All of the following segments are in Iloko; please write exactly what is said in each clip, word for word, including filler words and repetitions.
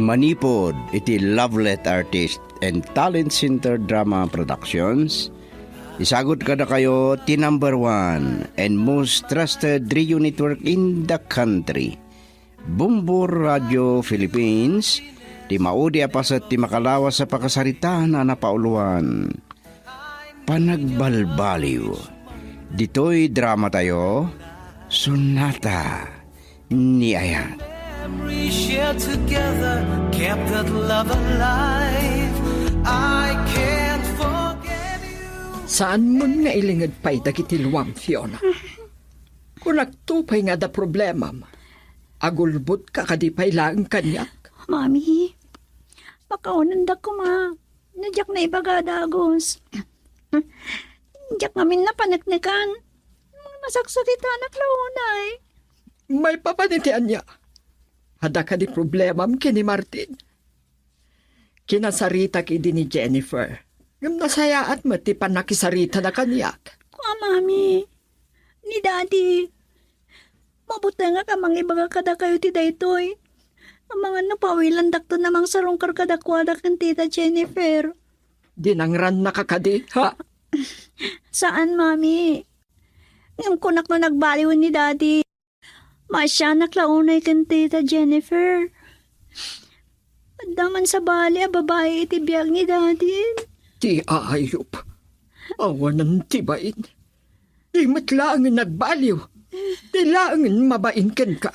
Manipud iti Lovelet Artist and Talent Center Drama Productions, isagut kadakayo ti number one and most trusted radio network in the country, Bombo Radio Philippines, ti maudi a paset ti makalawas a pakasaritaan a napauluan. Panagbalbaliw. Ditoy dramatayo, Sonata ni Ayat. Memories shared together kept that love alive. I can't forget you. Saanmon nga ilinged pay dagiti luam, Fiona. Kunakto pay nga adda problemam. Agulbodka kadi pay laeng kaniak? Mami, makaunandak koma. No diak naibaga a dagus. Diak ngamin napaneknekan. Masaksakitanak la unay. Maipapan iti ania? Adda kadi problemam ken ni Martin? Kinasaritak idi ni Jennifer. Ngem nasayaat met ti pannakisaritana kaniak. Kua, Mami. Ni Daddy. Mabutengak a mangibaga kadakayo ti daytoy. Amangan no pawilandakton a mangsarungkar kadakuada ken Tita Jennifer. Dinangrannaka kadi, ha? Saan, Mami. Ngem kunak no nagbaliwen ni Daddy. Maasianak la unay ken Tita Jennifer. Adda man sabali a babai iti biag ni Daddy. Ti ayup. Awanan ti bain. Di met laengen nagbaliw. Di laengen mabain kenka.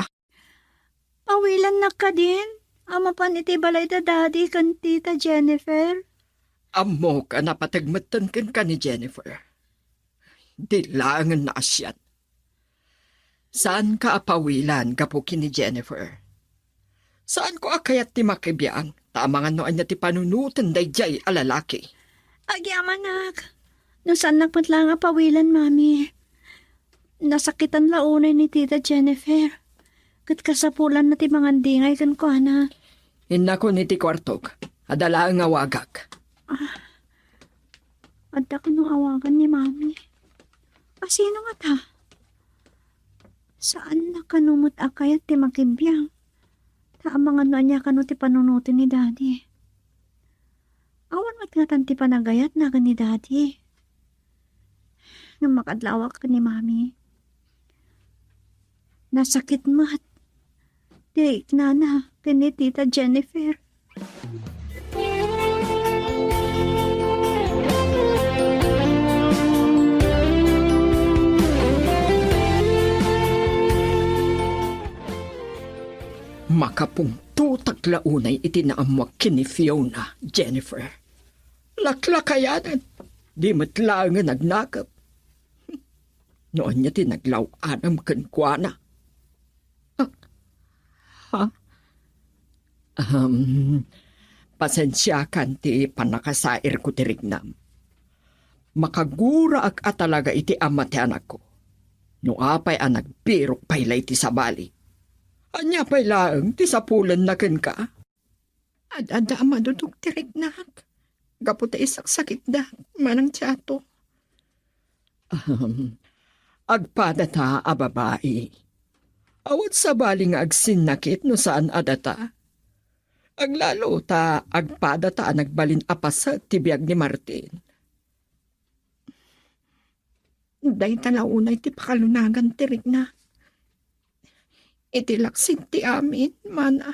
Pawilannak kadin a mapan iti balay da Daddy ken Tita Jennifer. Ammok a napateg metten kenka ni Jennifer. Di laengen naasian. Saanka a pawilan gapu ken ni Jennifer. Saanko a kayat ti makibiang, ta amangan no ania ti panunoten daydiay a lalaki. Agyamanak. No saannak met laeng a pawilan, Mami. Nasakitan la unay ni Tita Jennifer. Ket kasapulanna ti mangandingay kenkuana. Innakon iti kuartok. Adda laeng awagak. Ah, adda kano awagan ni Mami. A, sino ngata? Saanna kano met a kayat ti makibiang. Ta amangan no ania kano ti panunoten ni Daddy. Awan met ngatan ti panagayatna ken ni Daddy. Ngem makadlawak ken ni Mami. Nasakit met ti iknana ken ni Tita Jennifer. Makapungtotak la unay iti naammoak ken ni Fiona, Jennifer. Laklakayanan, di met laengen agnakep. No ania ti naglaw-anam kenkuana? Ah, ha? Ahem, pasensiakan ti pannakasairko ti riknam. Makaguraak a talaga iti ama ti anakko. No apay a nagbirok pay la iti sabali. Ania pay laeng ti sapulenna kenka? Ad-adda a madudog ti riknak gapu ta isaksakitda manang ti ato. Ahem. Agpadata a babai. Awan sabali nga agsinnakit no saan a data. Aglalo ta agpadata a nagbalin a paset ti biag ni Martin. Dayta la unay ti pakalunagan ti rikna. Iti laksid ti amin, mana.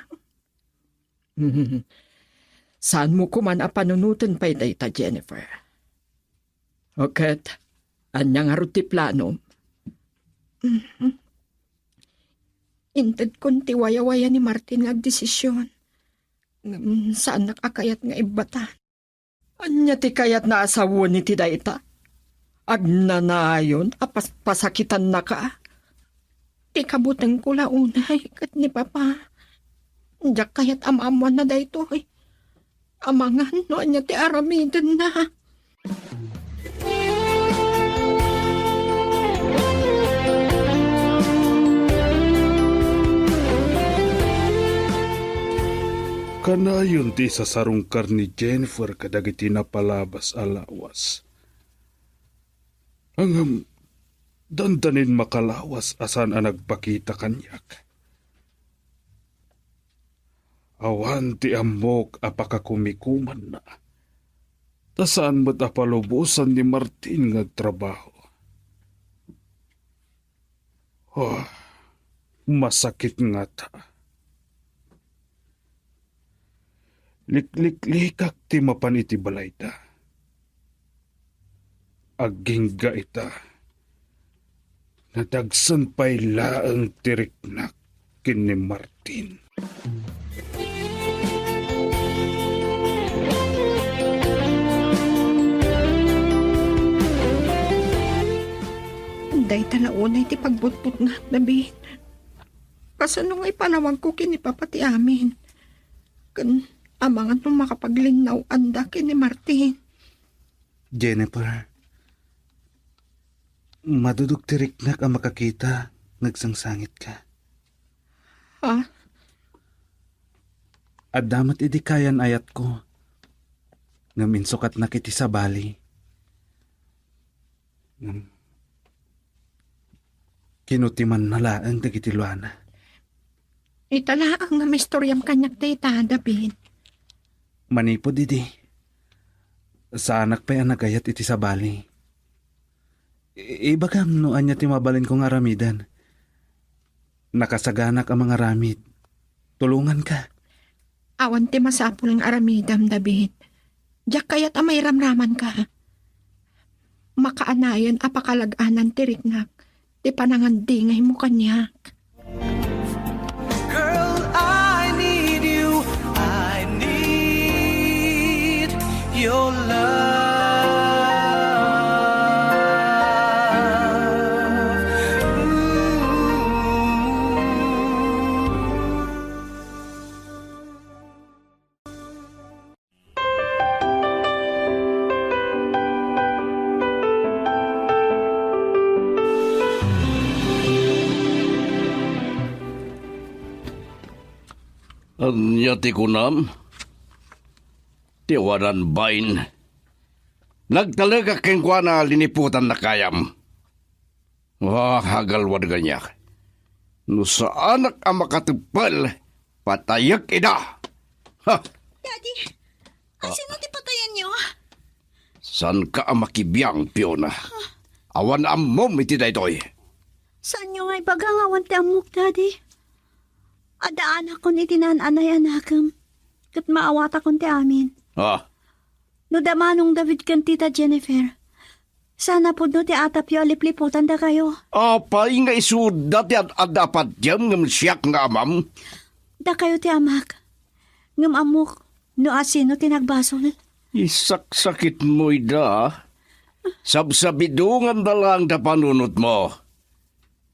Saanmo koman a panunoten pay dayta, Jennifer. O ket, ania ngarud ti planom? Intedkon ti wayawaya ni Martin nga agdesision. Ngem saannak a kayat nga ibbatan. Ania ti kayatna a sawen iti dayta? Agnanayon a pas-, pasakitannaka? Ti kabutengko la unay ket ni Papa. Diak kayat a maammoanna daytoy. Amangan no ania ti aramidenna. Kanayon ti isasarungkar ni Jennifer kadagiti napalabas a lawas. Ngem, dandanin makalawas a saan a nagpakita kaniak. Awan ti ammok a pakakumikumanna. Ta saan met a palubosan ni Martin nga agtrabaho. Oh, masakit ngata. Likliklikak ti mapan iti balayda. Agingga ita, nadagsen pay laeng ti riknak ken ni Martin. Dayta la unay ti pagbutbutnak, David. Kasano nga ipalawagko ken ni Papa ti amin? Ken amangan no makapaglinnaw-anda ken ni Martin. Jennifer, madudog ti riknak a makakita nga agsangsangitka. Ha? Adda met idi kayan-ayatko, ngem insukatnak iti sabali. Ngem kinutimanna laeng dagiti luana. Ita laeng nga maistoriam kaniak dayta, David. Manipud idi, saanak pay a nagayat iti sabali. I-, ibagam no ania ti mabalinko nga aramiden. Nakasaganak a mangaramid. Tulonganka. Awan ti masapul nga aramidem, David. Diak kayat a mairamramanka. Makaanayon a pakalag-anan ti riknak ti panangandingaymo kaniak. Girl, I need you. I need your love. Ooh. Ania ti kunam? Ti awanan bain. Nagtalekak kenkuana, liniputanna kayam. Ah, agalwad kaniak. No saanak a makatepel, patayek ida. Ha! Daddy, asino ti patayenyo? Saanka a makibiang, Fiona. Awan ammom iti daytoy. Saanyo nga ibaga nga awan ti ammok, Daddy? Adda anakon iti naan-anay a nakem, ket maawatakon ti amin. Ah. No da Manong David ken Tita Jennifer, saan a pudno ti atapyo a lipliputan dakayo. Apay nga isuda ti ad-adda a patiem ngem siak nga amam? Dakayo ti amak, ngem ammok no asino ti nagbasol. Isaksakitmo ida. Sabsabidonganda laeng ta panunotmo.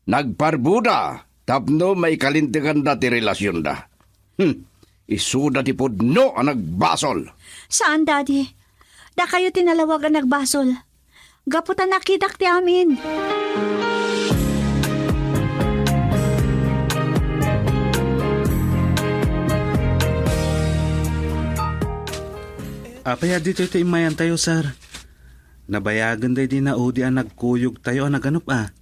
Nagparbuda tapno maikalinteganda ti relasionda. Hmm, isuda ti pudno a nagbasol. Saan, Daddy. Dakayo ti nalawag a nagbasol. Gapu ta nakitak ti amin. Apay a ditoy ti immayantayo, sir? Nabayagen daydi naudi a nagkuyogtayo a naganup a.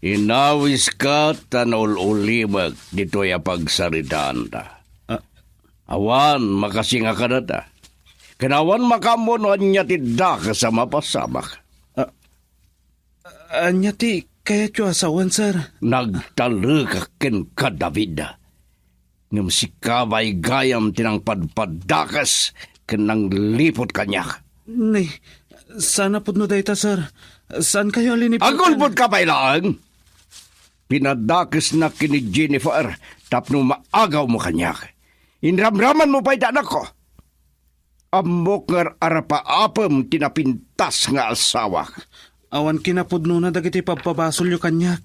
Inawiska ta naul-ulimek ditoy a pagsaritaanta. Ah. Awan makasingakadata. Ken awan makaammo no ania ti dakes a mapasamak. Ah, ania ti kayatyo a sawen, sir? Nagtalekak kenka, David. Ngem sika pay gayam ti nangpadpadakes ken nangliput kaniak. Ni, saan a pudno dayta, sir. Saankayo a liniputan. Agulbodka pay laeng. Pinadakesnak ken ni Jennifer tapno maagawmo kaniak. Inramramanmo pay ta anakko. Ammok nga ar-arapaapem ti napintas nga asawak. Awan kinapudnona dagiti pabpabasolyo kaniak.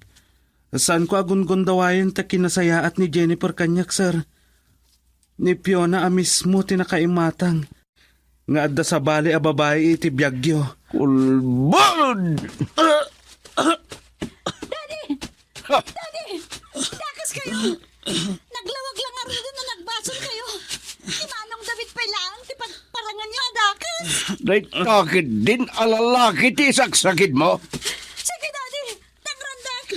Saanko a gungundawayen ta kinasayaat ni Jennifer kaniak, sir. Ni Fiona a mismo ti nakaimatang nga adda sabali a babai iti biagyo. Ulbod! Daddy! Daddy! Dakeskayo! Naglawag la ngaruden no nagbasol kayo. Ni Manong David pay laeng ti pagparanganyo a dakes. Dayta ketdin a lalaki ti isaksakitmo? Sige, Daddy. Nagrandak.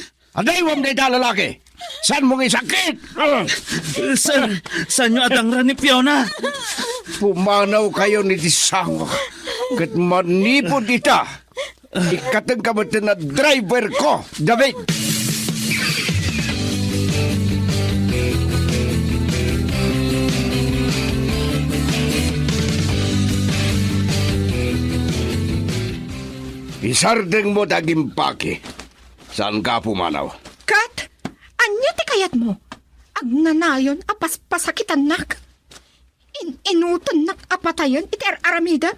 Adaywam dayta a lalaki. Saanmo nga isakit? Sa-, saanyo a dangran ni Fiona? Pumanawkayon iti sangok. Ket manipud ita, ikkatengka met ti driverko, David. Isardengmo ti agimpaki. Saanka a pumanaw? Kat, ania ti kayatmo? Agnanayon a paspasakitannak? In-inutennak a patayen iti ar-aramidem?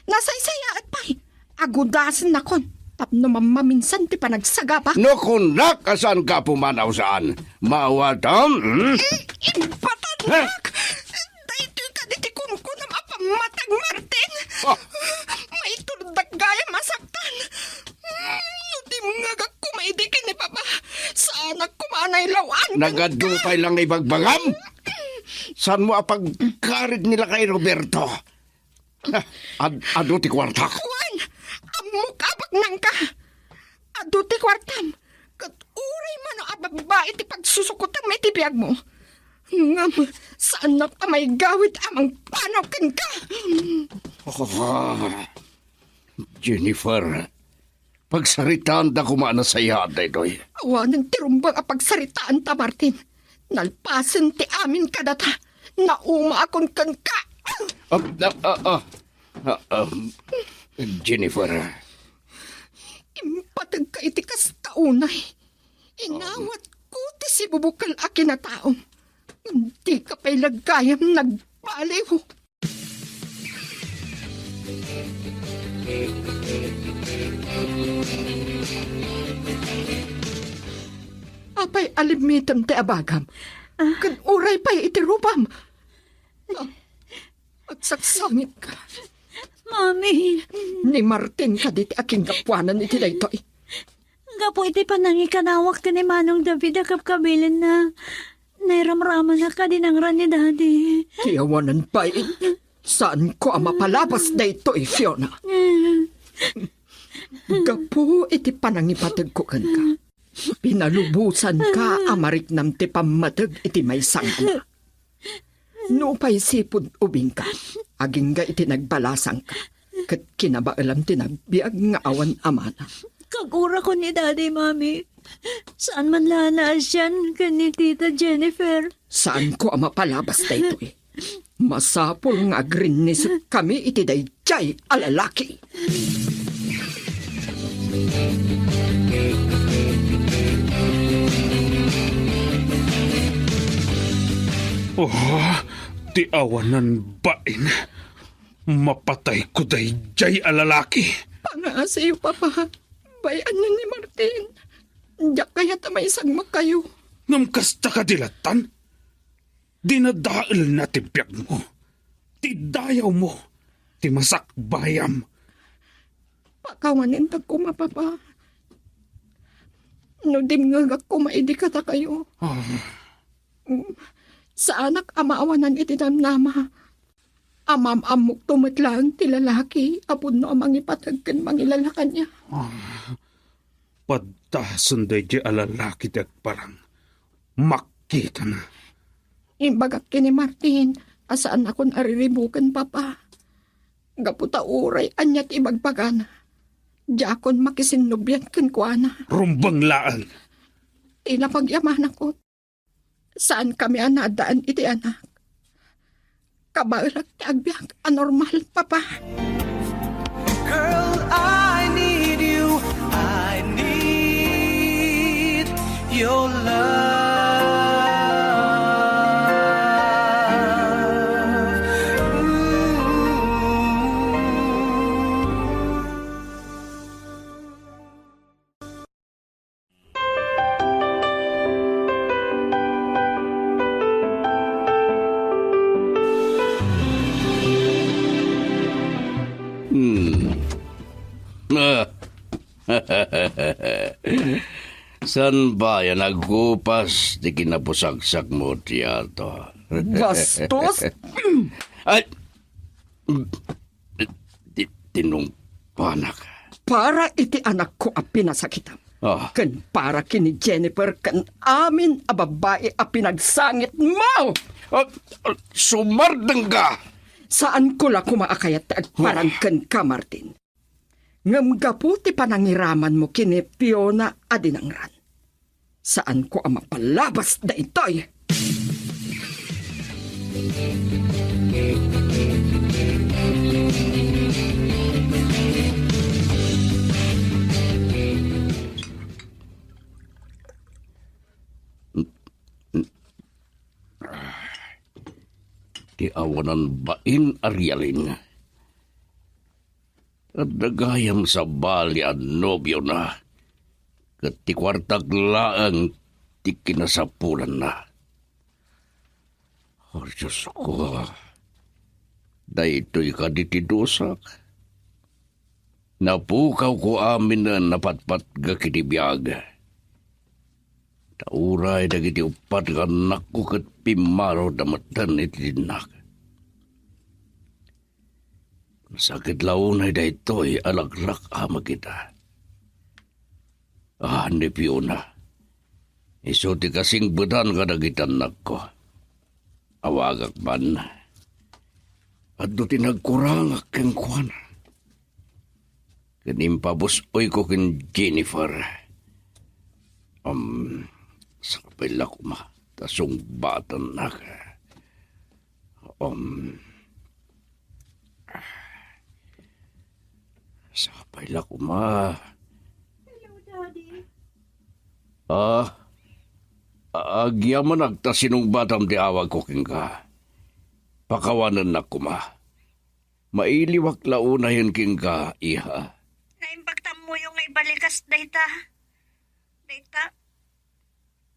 Nasaysayaat pay. Agudasennakon tapno mammaminsan ti panagsagaba. No kunak a saanka a pumanaw, saan? Maawatam, hmm? I-, impatannak! Daytoy kadi ti kunkunam a pammateg, Martin? Ah! Maiturdak gayam a saktan. Hmm, no dimngegak koma idi ken ni Papa, saanak koma a nailaw-an. Nagadu pay lang ibagbagam? Saanmo a pagkarit ni lakay Roberto? Ad-, adu ti kuartak. Wen, ammok a baknangka. Adu ti kuartam, ket uray mano a babbai ti pagsusukotem iti biagmo. Ngem, saannak a maigawid a mangpanaw kenka. Ah, Jennifer, pagsaritaanda koma a nasayaat daytoy. Awanen ti rumbeng a pagsaritaanta, Martin. Nalpasen ti amin kadata. Naumaakon kenka. Ah, ah, ah, ah. Ah, ah, Jennifer. Impategka iti kasta unay. Inawatko ti sibubukel a kinataom. Ngem dika pay la gayam nagbaliw. Apay a limmitem ti abagam? Ah. Ken uray pay iti rupam? Ah, agsaksangitka. Mami. Ni Martin kadi ti akinggapuanan iti daytoy. Gapu iti panangikanawak ken ni Manong David a kabkabilenna, nairamramanak a dinangran ni Daddy. Ti awanan pay, saanko a mapalabas daytoy, Fiona. Gapu iti panangipategko kenka, pinalubosanka a mariknam ti pammateg iti maysa nga ama. Nupay sipud ubingka, agingga iti nagbalasangka, ket kinabaelam ti nagbiag nga awan amana. Kagurakon ni Daddy, Mami. Saan man la a naasian ken ni Tita Jennifer. Saanko a mapalabas daytoy. Masapul nga agrinnisetkami iti daydiay a lalaki. Oh, ti awanan bain. Mapatayko daydiay a lalaki. Pangaasiyo, Papa. Bay-anen ni Martin. Diak kayat a maisagmakayo. Ngem kasta kadi lattan? Dinadaelna ti biagmo, ti dayawmo, ti masakbayam. Pakawanendak koma, Papa. No dimngegak koma idi kadakayo. Ah. Mm, saanak a maawanan iti namnama. Amam-ammokto met laeng ti lalaki a pudno a mangipateg ken mangilala kaniak. Ah. Paddasen daydiay a lalaki ti agparang. Makkitana. Imbagak ken ni Martin a saannakon a riribuken, Papa. Gapu ta uray ania ti ibagbagana, diakon makisinnobian kenkuana. Rumbeng laeng. Ti la pagyamanakon. Saankami a naaddaan iti anak. Kabaelak ti agbiag a normal, Papa. Girl, I need you. I need your love. Ooh. Hmm. Ah. Saan ba yan nagupas ti kinapusaksakmo, Tiato? Bastos! Ay! Ti-, tinungpanak. Para iti anakko a pinasakitam. Ah. Ken para ken ni Jennifer ken amin a babbai a pinagsangitmo! Ah, ah, sumardengka! Saanko la koma a kayat ti agparang kenka, Martin. Ngem gapu ti panangiramanmo ken ni Fiona a dinangran, saanko a mapalabas daytoy. Ti awanan bain a rialin. Adda gayam sabali a nobiona, ket ti kuartak laeng ti kinasapulanna. O Diosko, daytoy kadi ti dusak? Napukawko aminen a patpatgek iti biag. Ta uray dagiti uppat nga annakko ket pimmaroda metten iti dinnak. Sakit la unay daytoy a laklak-amek ita. Ah, ni Fiona. Isu ti kasingpetan kadagiti annakko. Awagak man. Adda ti nagkurangak kenkuana. Ken impabus-oyko ken Jennifer. Um, sakbay la koma, ta sungbatannak. Um, sakbay la koma. Hello, Daddy. Ah, agyamanak ta sinungbatam ti awagko kenka. Pakawanennak koma. Mailiwak la unayen kenka, iha. Naimbag tammoyo nga ibalikas dayta. Dayta,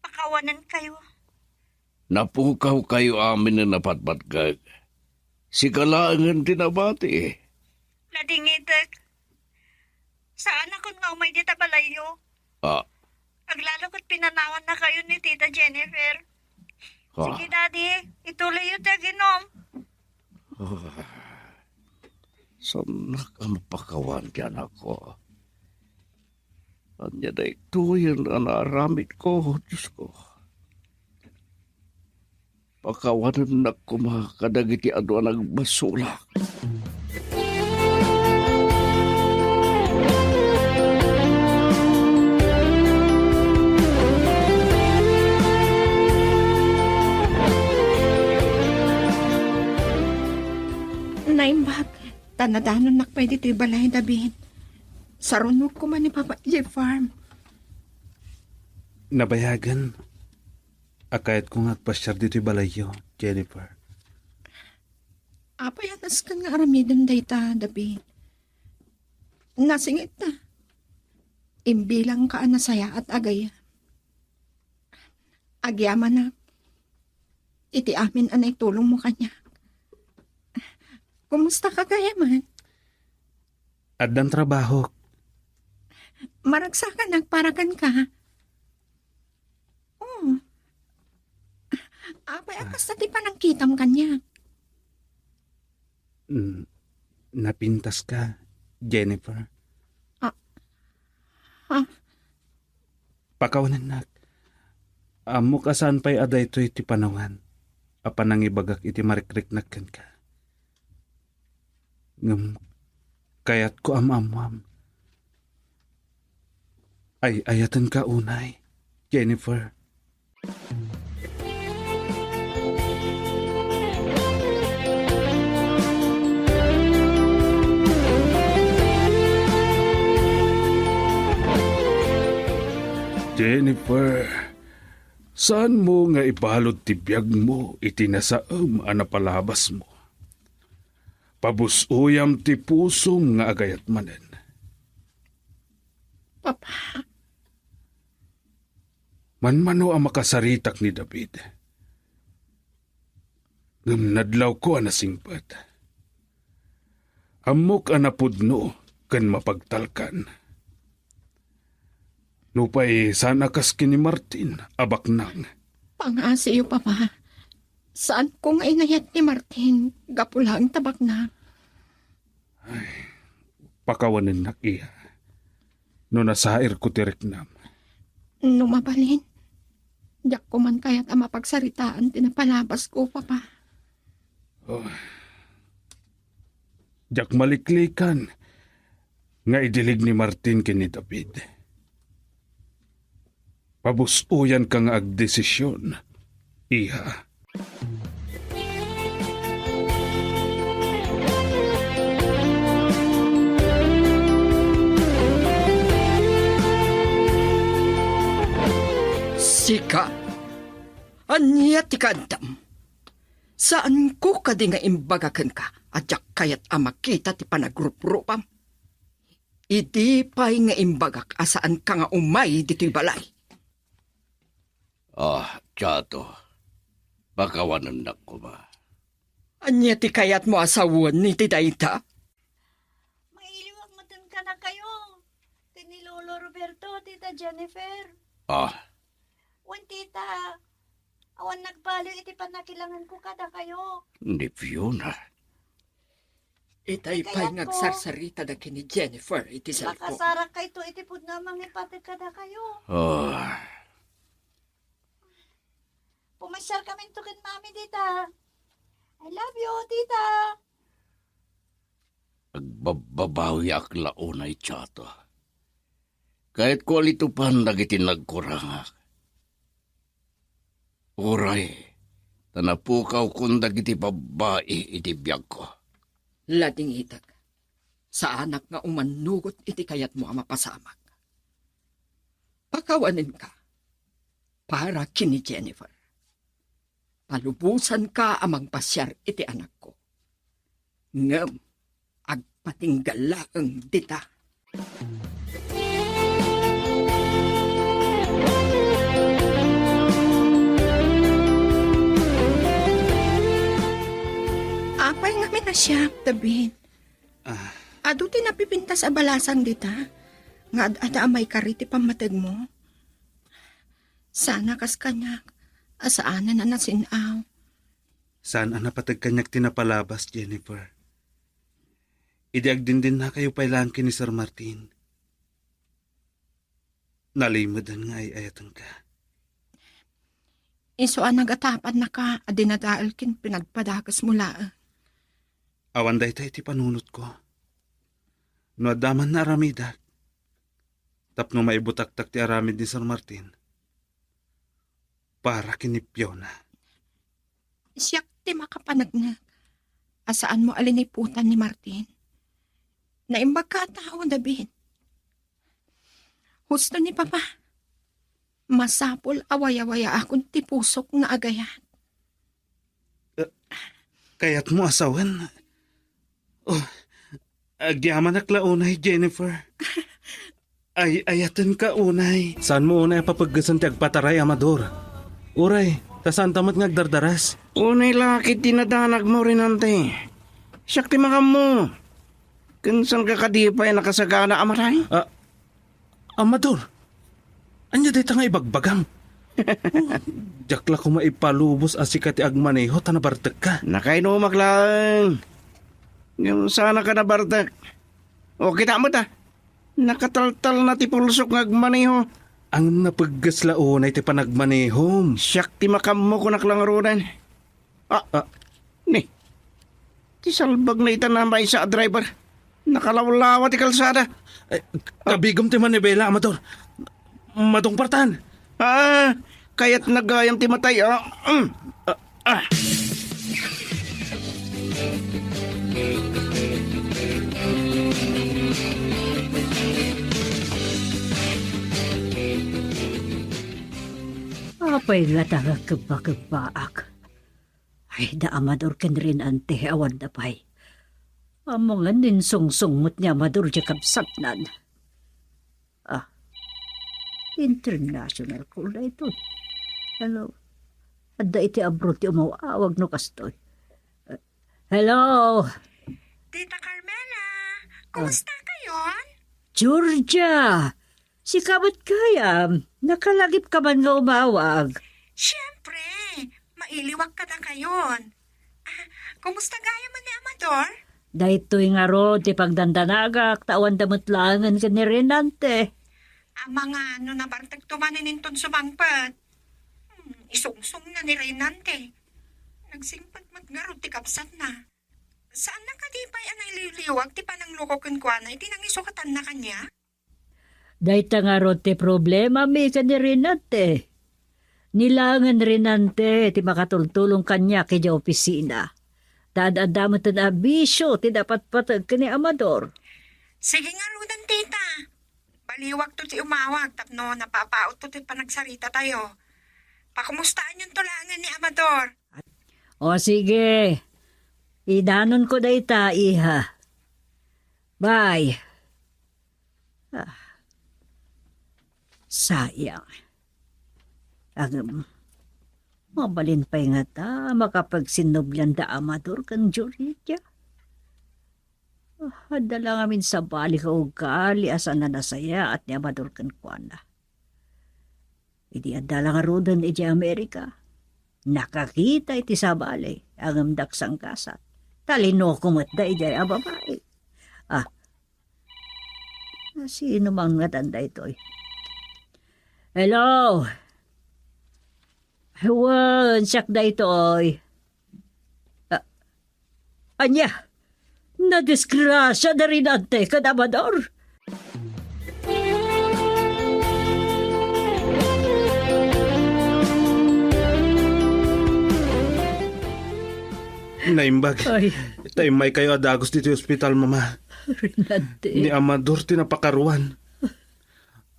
pakawanenkayo. Napukawkayo aminen a patpatgek. Sika laengen ti nabati. Nadingitek. Saanakon nga umay dita balayyo. Ah. Aglalo ket pinanawannakayo ni Tita Jennifer. Ah. Sige, Daddy, ituloyyo ti aginom. Ah. Saannak a mapakawan ti anakko. Ania daytoyen a naaramidko, Diosko? Pakawanennak koma kadagiti adu a nagbasolak. Naimbag, ta nadanonnak pay ditoy balay, David. Sarunog koma ni Papa Jay Farm. Nabayagen a kayatko nga agpasiar ditoy balayyo, Jennifer. Apay a nasken nga aramiden dayta, David? Nasingit ta. Imbilangka a nasayaat a gayam. Agyamanak iti amin a naitulongmo kaniak. Kumusta ka gayam? Addan trabahok. Maragsakanak para kenka. Oh. Apay a kasta ti panangkitam kaniak? Mm, napintaska, Jennifer. Ah. Ah. Pakawanennak. Ammok a saan pay a daytoy ti panungan a panangibagak iti marikriknak kenka. Ngem kayatko a maammoam. Ay-ayatenka unay, Jennifer. Jennifer, saanmo nga ibalud ti biagmo iti nasaem a napalabasmo. Pabus-oyam ti pusom nga agayat manen. Papa. Manmano a makasaritak ni David. Ngem nadlawko a nasingpet. Ammok a napudno ken mapagtalkan. Nupay saan a kas ken ni Martin a baknang. Pangngasiyo, Papa. Saanko nga inayat ni Martin gapu laeng ta baknang. Ay, pakawanennak iya no nasairko ti riknam. No mabalin, diak ko man kayat a mapagsaritaan ti napalabasko, Papa. Oh. Diak maliklikan nga idilig ni Martin ken ni David. Pabus-oyanka nga agdesisyon, iha. Sika? Ania ti kaaddam? Saanko kadi nga imbaga kenka a diak kayat a makita ti panagruprupam? Idi pay nga imbagak a saanka nga umay ditoy balay. Ah, Chato, pakawanennak koma. Ania ti kayatmo a sawen iti dayta? Mailiwak metten kadakayo. Ti ni Lolo Roberto, Tita Jennifer. Ah. Wen, Tita, awan nagbaliw iti pannakilanganko kadakayo. Ni Fiona. Itay pay nga agsarsarita dagiti ni Jennifer iti cellphone. Makasarakayto iti pudno a mangipateg kadakayo. Ah. Pumasiarkaminto ken Mami dita. I love you, Tita. Agbabbabawiak la unay, Chato. Kayatko a litupan dagiti nagkurangak. Uray, ta napukawkon dagiti babbai iti biagko. Ladingitek, saanak nga umannugot iti kayatmo a mapasamak. Pakawanenka para ken ni Jennifer. Palubosanka a mangpasiar iti anakko. Ngem agpatinggal laeng dita. Apay ngamin a siak, David? Ah. Adu ti napipintas a balasang dita, nga ad-ada a maikari ti pammategmo. Sana kas kaniak a saanen a nasin-aw. Saan a napateg kaniak ti napalabas, Jennifer. Idi agdindinnakayo pay laeng ken ni Sir Martin, nalimeden nga ay-ayatenka. Isu a nagatapannaka a dinadael ken pinagpadagesmo laeng. Awan dayta iti panunotko. No adda man naaramidak, tapno maibutaktak ti aramid ni Sir Martin para ken ni Fiona. Siak ti makapaneknek a saanmo a liniputan ni Martin. Naimbagka a tao, David. Husto ni Papa. Masapul a wayawayaakon ti pusok nga agayat. Eh, kayatmo a sawen? Oh, agyamanak la unay, Jennifer. Ay-ayatenka unay. Saanmo unay a papeggesen ti agpataray, Amador? Uray, ta saanta met nga agdardaras. Unay la ket ti nadanagmo, Renante. Siak ti makammo. Ken saanka kadi pay a nakasagana a matay? Ah, Amador, ania dayta nga ibagbagam? Oh, diak la koma ipalubos a sika ti agmaneho ta nabartekka. Nakainomak laeng. Ngem saanka nabartek. O, kita met, ah. Nakataltalna ti pulsok nga agmaneho. Ngem napegges la unay ti panagmanehom. Siak ti makammo, kunak la ngaruden. Ah, ah. Ni, ti salbagna ita a maysa a driver. Nakalawlawa ti kalsada. Eh, kabigom ti manibela, Amador. Matungpartan. Ah, kayatna gayam ti matay, ah. Mm. Ah, ah. Apay ngata nga kebba-kebbaak? Ay, da Amador ken Renante, awan da pay. Amangan insungsong met ni Amador diay kabsatnan. Ah, international call daytoy. Hello. Adda iti abroad ti umaw-awag no kastoy. Eh, hello. Tita Carmela, kumusta kayon? Georgia! Sika met gayam, nakalagipka man nga umawag. Siempre, mailiwak kadakayon. Ah, kumusta gayam man ni Amador? Daytoy ngarud ti pagdandanagak, ta awan da met laengen ken ni Renante. Amangan no nabartekto manen inton sumangpet. Hmm, isungsongna ni Renante. Nagsingpet met ngarud ti kabsatna. Saanna kadi pay a nailiwliwag ti panangloko kenkuana iti nangisukatanna kaniak? Dayta ngarud ti problemami ken ni Renante. Ni laengen Renante ti makatultulong kaniak idiay opisina. Ta ad-adda metten a bisio ti napatpateg ken ni Amador. Sige ngaruden, tita. Baliwakto ti umawag tapno napapautto ti panagsaritatayo. Pakumustaanyonto laengen ni Amador. O sige, idanonko dayta, iha. Bye. Ah, sayang. Agam, mabalin pay ngata makapagsinnublian da Amador ken Jorita. Ah, adda la ngamin sabali nga ugali a saan a nasayaat ni Amador kenkuana. Idi adda la ngaruden idiay Amerika, nakakita iti sabali, ngem dak sangkasat. Talinoko met da idiay a babai. Ah, sino man ngatan daytoy? Hello? Wen, siak daytoy. Ah, ania? Nadisgrasia da Renante ken Amador? Naimbag. Ay. Ta immaykayo a dagus ditoy ospital, Mama. Renante. Ni Amador ti napakaruan.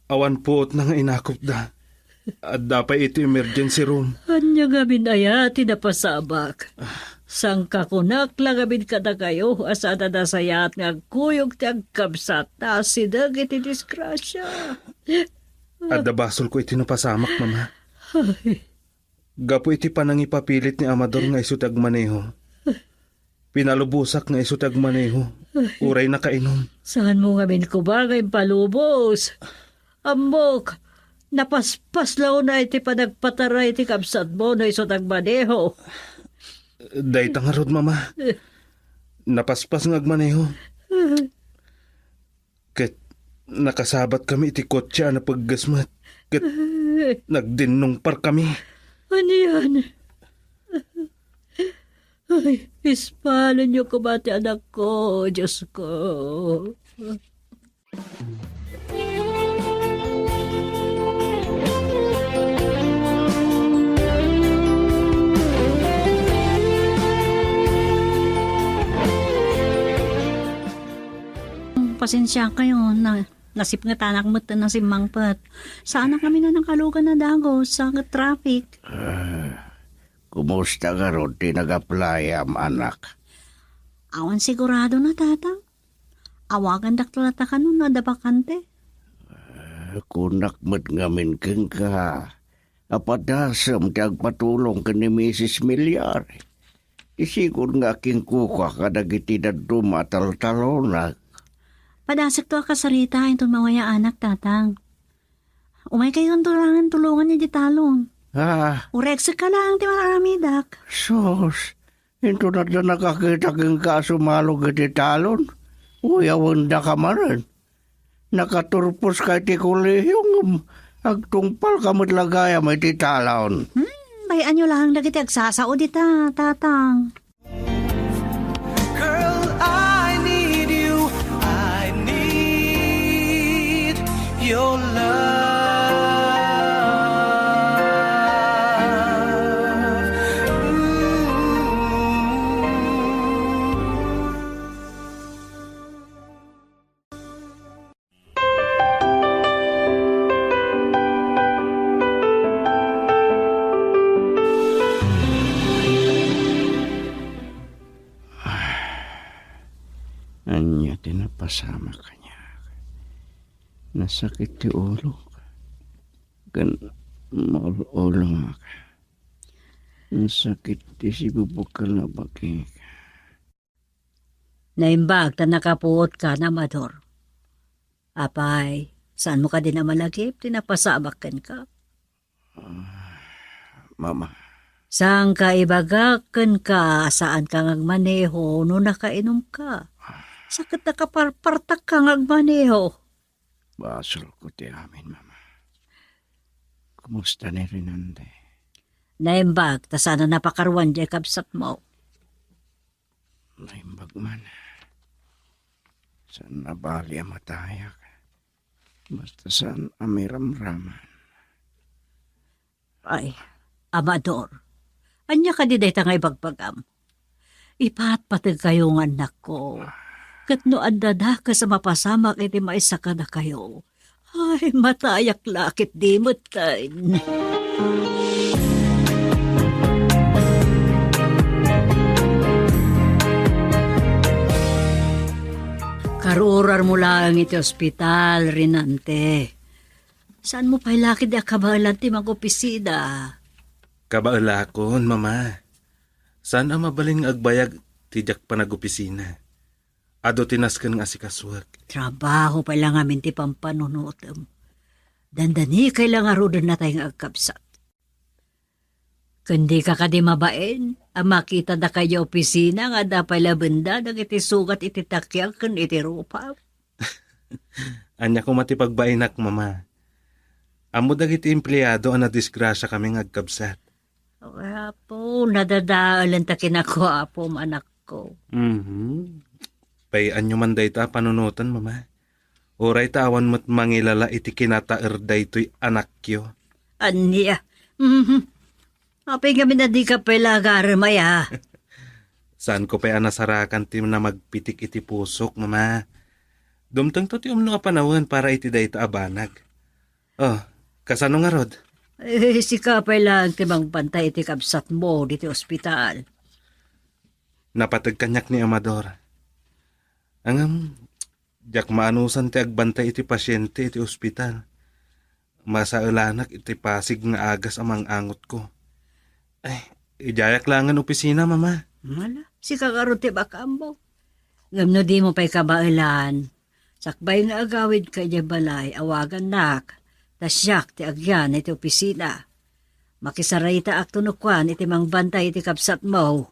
Awan puotna nga inakupda. Adda pay iti emergency room. Ania ngamin aya ti napasabak? Sangkakunak la ngamin kadakayo a saan a nasayaat nga agkuyog ti agkabsat ta asideg iti disgrasia. Adda basolko iti napasamak, Mama. Ay. Gapu iti panangipapilit ni Amador nga isu ti agmaneho, pinalubosak nga isu ti agmaneho, uray nakainom. Saanmo ngamin koma nga impalubos? Ammok, napaspaslawna iti panagpataray ti kabsatmo no isu ti agmaneho. Dayta ngarud, Mama. Napaspas nga agmaneho. Ket nakasabatkami iti kotse a napeggesmet. Ket nagdinnungparkami. Anian? Ay, ispalenyo koma ti anakko, Diosko. Pasensiakayo, na, nasipngetanak met a simmangpet. Saanak ngamin a nakalugan a dagus, sa traffic. Ah, kumusta ngarud ti nag-apply-am, anak? Awan sigurado na, Tatang. Awagandak latta kano no adda bakante. Ah, kunak met ngamin kenka a padasem ti agpatulong ken ni Misis Milyari. Ti sigud nga akingkuka kadagiti dadduma a taltalonag. Padasekto a kasarita inton mawayaanak, Tatang. Umaykayo intorangen tulongan iti talon. Ah. Ureksek ka laeng ti mar-aramidak. Sus, inton adda nakakita kenka a sumalog iti talon, uyawendaka manen. Nakaturposka iti kolehio ngem agtungpalka met la gayam iti talon. Hmm, bay-anyo laeng dagiti agsasao dita, Tatang. Girl, I need you. I need your love. Ooh. Ania ti napasamak kaniak? Nasakit ti ulok ken maul-ulongak. Nasakit ti sibubukkel a bagik. Naimbag ta nakapuotka, Amador. Apay, saanmo kadi a malagip ti napasamak kenka? Ah, Mama. Saanka ibagak kenka a saanka nga agmaneho no nakainomka? Sa ket nakaparpartakka nga agmaneho. Basolko ti amin, Mama. Kumusta ni Rinante? Naimbag, ta saan a napakaruan diay kabsatmo. Naimbag man. Saan a bali a matayak. Basta saan a miramraman. Ay, Amador, ania kadi dayta nga ibagbagam? Ipatpategkayo nga annakko. Ket no adda dakes a mapasamak iti maysa kadakayo, ay, matayak la ket di metten. Karurarmo laeng iti ospital, Rinante. Saanmo pay la ketdi a kabaelan ti mag-opisina? Kabaelakon, Mama. Saan a mabalin nga agbayag ti diak panag-opisina. Adu ti nasken nga asikasuek. Trabaho pay la ngamin ti pampanunotem. Dandanikay la ngaruden natay nga agkabsat. Ken dika kadi mabain a makita dakayo opisina nga adda pay la benda dagiti sugat iti takiak ken iti rupa? Ania koma ti pagbainak, Mama? Ammo dagiti empleado a nadisgrasiakami nga agkabsat. O, Apo, nadadaelenta kenkuana, Apo, anakko. Mhm. Pay-anyo man dayta a panunoten, Mama. Uray ta awan met mangilala iti kinataer daytoy anakyo. Ania? Mhm. Apay ngamin a dika pay la agarem aya? Saanko pay a nasarakan ti namagpitik iti pusok, Mama. Dumtengto ti umno a panawen para iti dayta a banag. Oh, kasano ngarud? Eh, sika pay laeng ti mangbantay iti kabsatmo diti ospital. Napateg kaniak ni Amador. Ngem, diak maanusan ti agbantay iti pasiente iti ospital. Masaelanak iti pasig nga agas a mang-angotko. Ay, idiayak laengen opisina, Mama. Ala, sika ngarud ti bakammo. Ngem no dimo pay kabaelan, sakbay nga agawidka idiay balay, awagannak, ta siak ti agyan iti opisina. Makisaritaak no kuan iti mangbantay iti kabsatmo.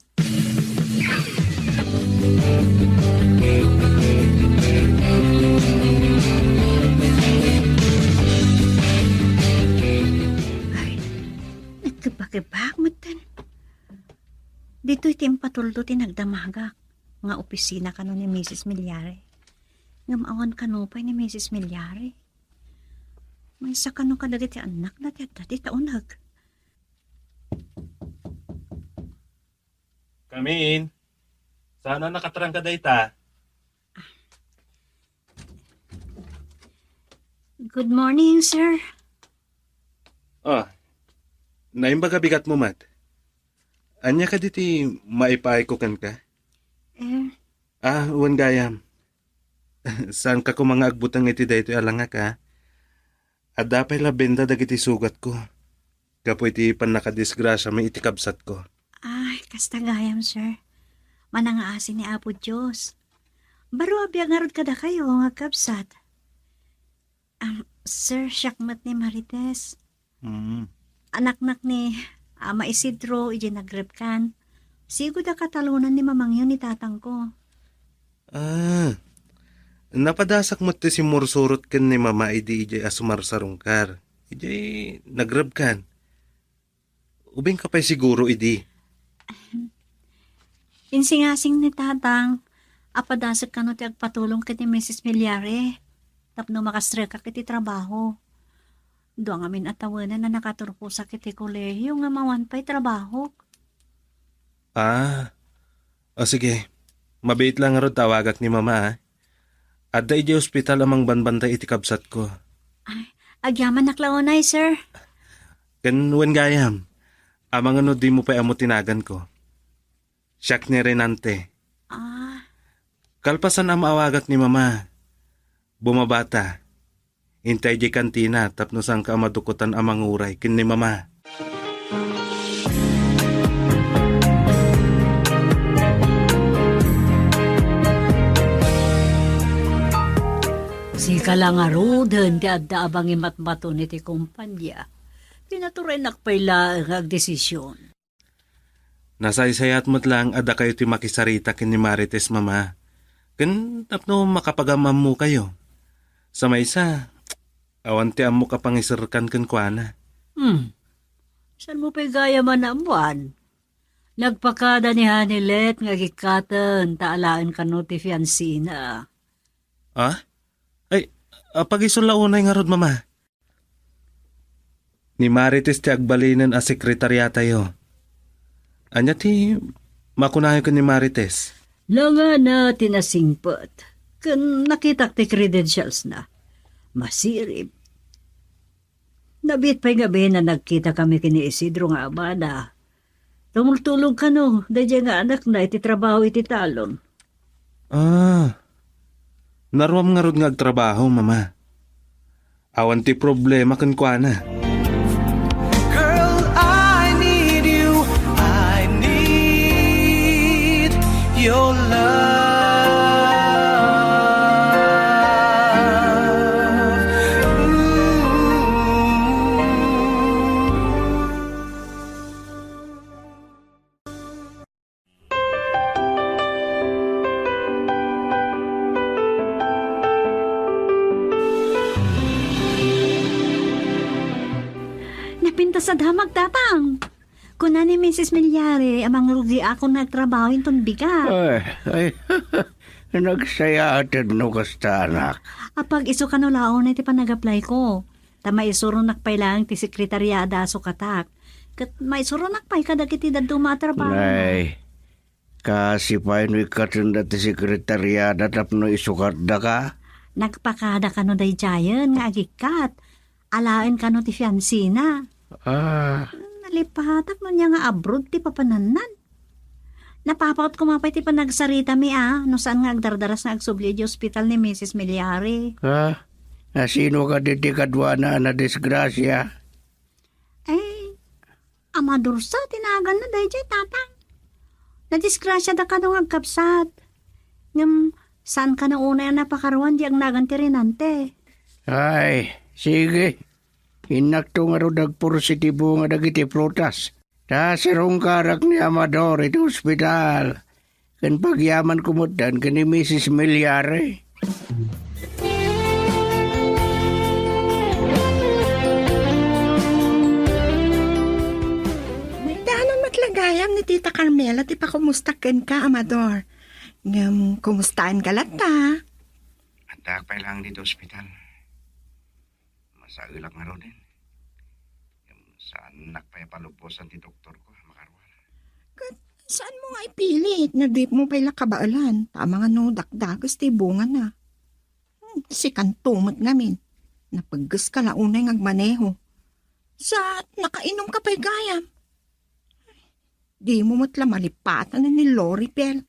Ay, nagkebakebak metten. Ditoy ti impatuldo ti nagdamagak nga opisina kano ni Misis Milyari. Ngem awan kano pay ni Misis Milyari. Maysa kano kadagiti annakna ti adda dita uneg. Come in. Saan a nakatrangka dayta? Good morning, sir. Ah, naimbag a bigatmo met. Ania kadi ti maipaayko kenka? Eh. Ah, wen gayam. Saanka koma nga agbuteng iti daytoy a langak, a? Adda pay la benda dagiti sugatko gapu iti pannakadisgrasiami iti kabsatko. Ay, kasta gayam, sir. Manangaasi ni Apo Dios. Baro a biag ngarud kadakayo nga agkabsat. Ah, sir, siak met ni Marites. Mm. Anaknak ni Ama Isidro, idiay nagrebkan. Sigud a katalonan ni mamangyo ni tatangko. Ah, napadasak met ti simmursurot ken ni Mama idi idiay a sumarsarungkar. Idiay nagrebkan. Ubingka pay siguro idi. Insingasing ni Tatang a padasek kano ti agpatulong ken ni Misis Milyari tapno makastrekak iti trabaho. Dua ngamin a tawenan a nakaturposak iti kolehiyo ngem awan pay trabahok. Ah, o sige. Mabiit la ngarud ta awagak ni Mama, a. Adda idiay ospital a mangbanbantay iti kabsatko. Ay, agyamanak la unay, sir. Ken wen gayam, amangan no dimo pay ammo ti naganko. Siak ni Renante. Ah. Kalpasan a maawagak ni Mama, bumabata. Intay idiay kantina tapno saanka a madukotan a manguray ken ni Mama. Sika la ngaruden ti adda a mangimatmaton iti kompania. Pinaturaynak pay laeng nga agdesision. Nasaysayat met laeng a dakayo ti makisarita ken ni Marites, Mama, ken tapno makapagamammokayo. Sa maysa, Awan ti ammok a pangiserkan kenkuana. Hmm. Saanmo pay gayam a naammoan? Nagpakada ni Honey Let nga agikkaten ta alaen kano ti fiancé-na. Ah? Ay, apagiso la unay ngarud, Mama. Ni Marites ti agbalinen a sekretariatayo. Ania ti makunayo ken ni Marites? Langana ti nasingpet. Ken nakitak ti credentials-na. Masirib. Nabiit pay ngamin a nagkitakami ken ni Isidro nga amana. Tumultulog kano, daydiay nga anakna iti trabaho iti talon. Ah, naruam ngarud nga agtrabaho, Mama. Awan ti problema kenkuana. Girl, I need you. I need your love. Ooh. Napintas a damag, Tatang. Kuna ni Misis Milyari a mangrugiakon nga agtrabaho inton bigat. Ay, ay, nagsayaatenno kasta, anak. Apag-isu kano laeng ti panag-apply-ko. Ta maisuronak pay laeng ti sekretariada a sukatak. Ket maisuronak pay kadagiti dadduma a trabaho. Nay, kasi pay no ikkatenda ti sekretariada tapno isukatdaka? Nagpakada kano daydiayen nga agikkat. Alaen kano ti fiancé-na. Ah. Nalipatak no ania nga abroad ti papanannan. Napapaut koma pay ti panagsaritami a, no saan nga agdardaras nga agsubli iti ospital ni Misis Milyari. Ah, nasino kadi ti kaduana a nadisgrasia? Ay, Amador sa ti naganna daydiay, Tatang. Nadisgrasiada kano nga agkabsat. Ngem, saan kano unay a napakaruan di agnagan ti rinante? Ay, sige. Innakto ngarud agporsi ti bunga dagiti prutas. Ta sirungkarak ni Amador iti ospital. Ken pagyamanko metten ken ni Misis Milyari. Naiddanon met la gayam ni Tita Carmela ti pakumustak kenka, Amador. Ngem, kumustaenka latta? Addaak pay laeng ditoy ospital. Masaelak ngaruden. Ngem saannak pay a palubosan ti doktorko a makaruar. Ket saanmo nga ipilit nga dimo pay la kabaelan, ta amangan no dakdakes ti bungana. Hmm, sikanto met ngamin. Napeggeska la unay nga agmaneho. Sa nakainumka pay gayam. Dimo met la malipatan ni Loribel.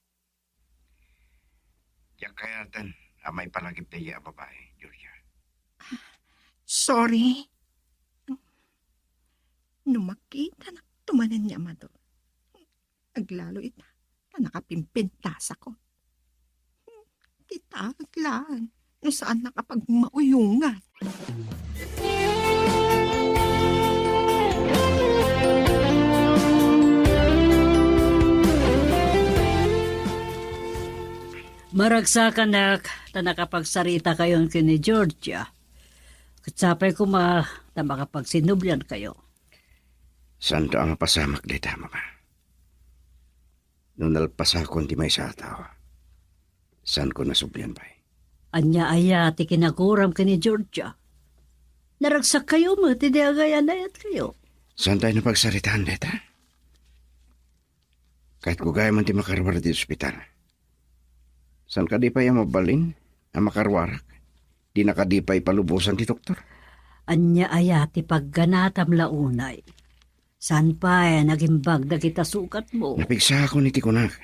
Diak kayaten a maipalagip daydiay a babai, Georgia. Sorry. No makitanak manen ni Amador, aglalo ita ta nakapimpintasakon. Kita aglaan no saannak a pagmauyongan. Maragsakanak ta nakapagsarita kayon ken ni Georgia. Ket sapay koma ta makapagsinublian kayo. Saanto a mapasamak dayta, Mama. No nalpasakon ti maysa a tao, saanko nasublian pay. Ania aya ti kinaguram ken ni Georgia? Naragsak kayo met idi agay-anayat kayo. Saan tayo napagsaritaan dayta? Kayatko gayam ti makaruar iti ospital. Saan kadi pay a mabalin a makaruarak? Dina kadi pay palubosan ti doktor? Ania aya ti pagganatam la unay? Saan pay nagimbag dagita sukat mo? Napigsaakon iti kunak.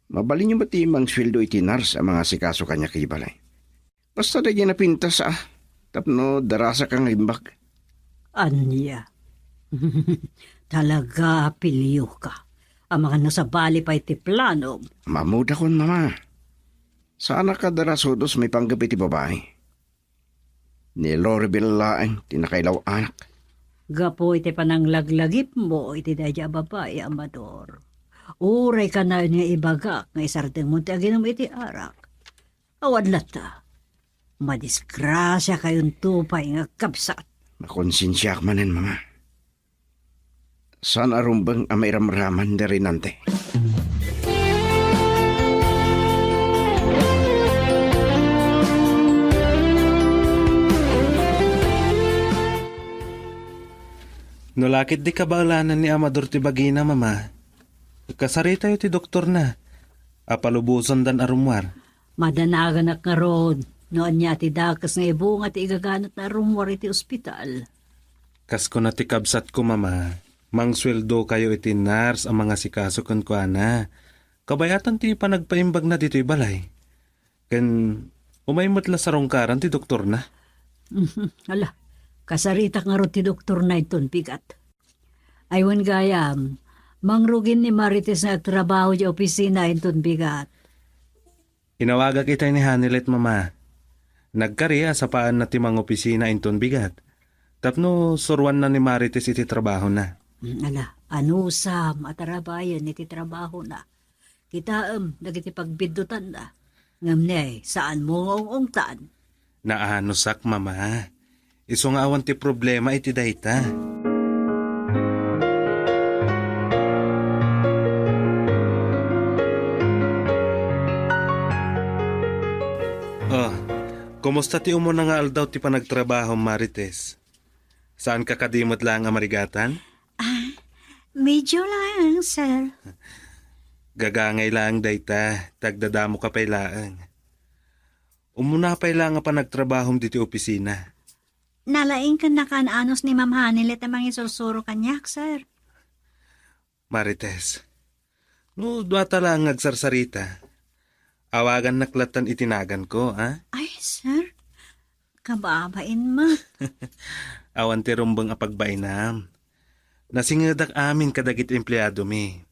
Mabalinyo met ti mangsueldo iti nurse a mangasikaso kaniak iti balay. Basta daydiay napintas a tapno darasaka nga imbag. Ania? Talaga a pilioka. Amangan no sabali pay ti planom. Mamudakon, Mama. Saanak a darasudos maipanggep iti babai. Ni Loribel laeng ti nakailaw-anak. Gapu iti pananglaglagipo iti daydiay a babai, Amador. Uray kanayon nga ibagak nga isardengmo ti aginum iti arak. Awan latta. Madisgrasiakayonto pay nga agkabsat. Nakonsensiaak manen, Mama. Saan a rumbeng a mairamraman ni Renante. No la ket di kabaelanan ni Amador ti bagina, Mama, kasaritayo ti doktorna a palubosanda a rummuar. Madanaganak ngarud no ania ti dakes nga ibunga ti igaganatna a rummuar iti ospital. Kas kuna ti kabsatko, Mama, mangsueldokayo iti nurse a mangasikaso kenkuana. Kabayatan ti panagpaimbagna ditoy balay. Ken umay met la sarungkaran ti doktorna. Mhm. Ala, kasaritak ngarud ti doktorna inton bigat. Ay wen gayam, mangrugin ni Marites nga agtrabaho diay opisina inton bigat. Inawagak itay ni Hanilet, Mama. Nagkari a sapaanna ti mangopisina inton bigat. Tapno suruanna ni Marites iti trabahona. Mm, ala, anusam a tarabayen iti trabahona. Kitaem dagiti pagbiddutanna. Ngem ne, saanmo nga ung-ungtan. Naanusak, Mama. Isu nga awan ti problema iti dayta. Oh, kumusta ti umuna nga aldaw ti panagtrabahom, Marites? Saanka kadi met laeng a marigatan? Ah, medyo laeng, sir. Gagangay laeng dayta, ta agdadamoka pay laeng. Umuna pay laeng a panagtrabahom ditoy opisina. Nalaing ken nakaan-anos ni Ma'am Hanilet a mangisursuro kaniak, sir. Marites, no duata laeng nga agsarsarita, awagannak lattan iti naganko, a? Ay, sir, kababain mo. Awan ti rumbeng a pagbainam. Nasingedak amin kadagiti empleadomi.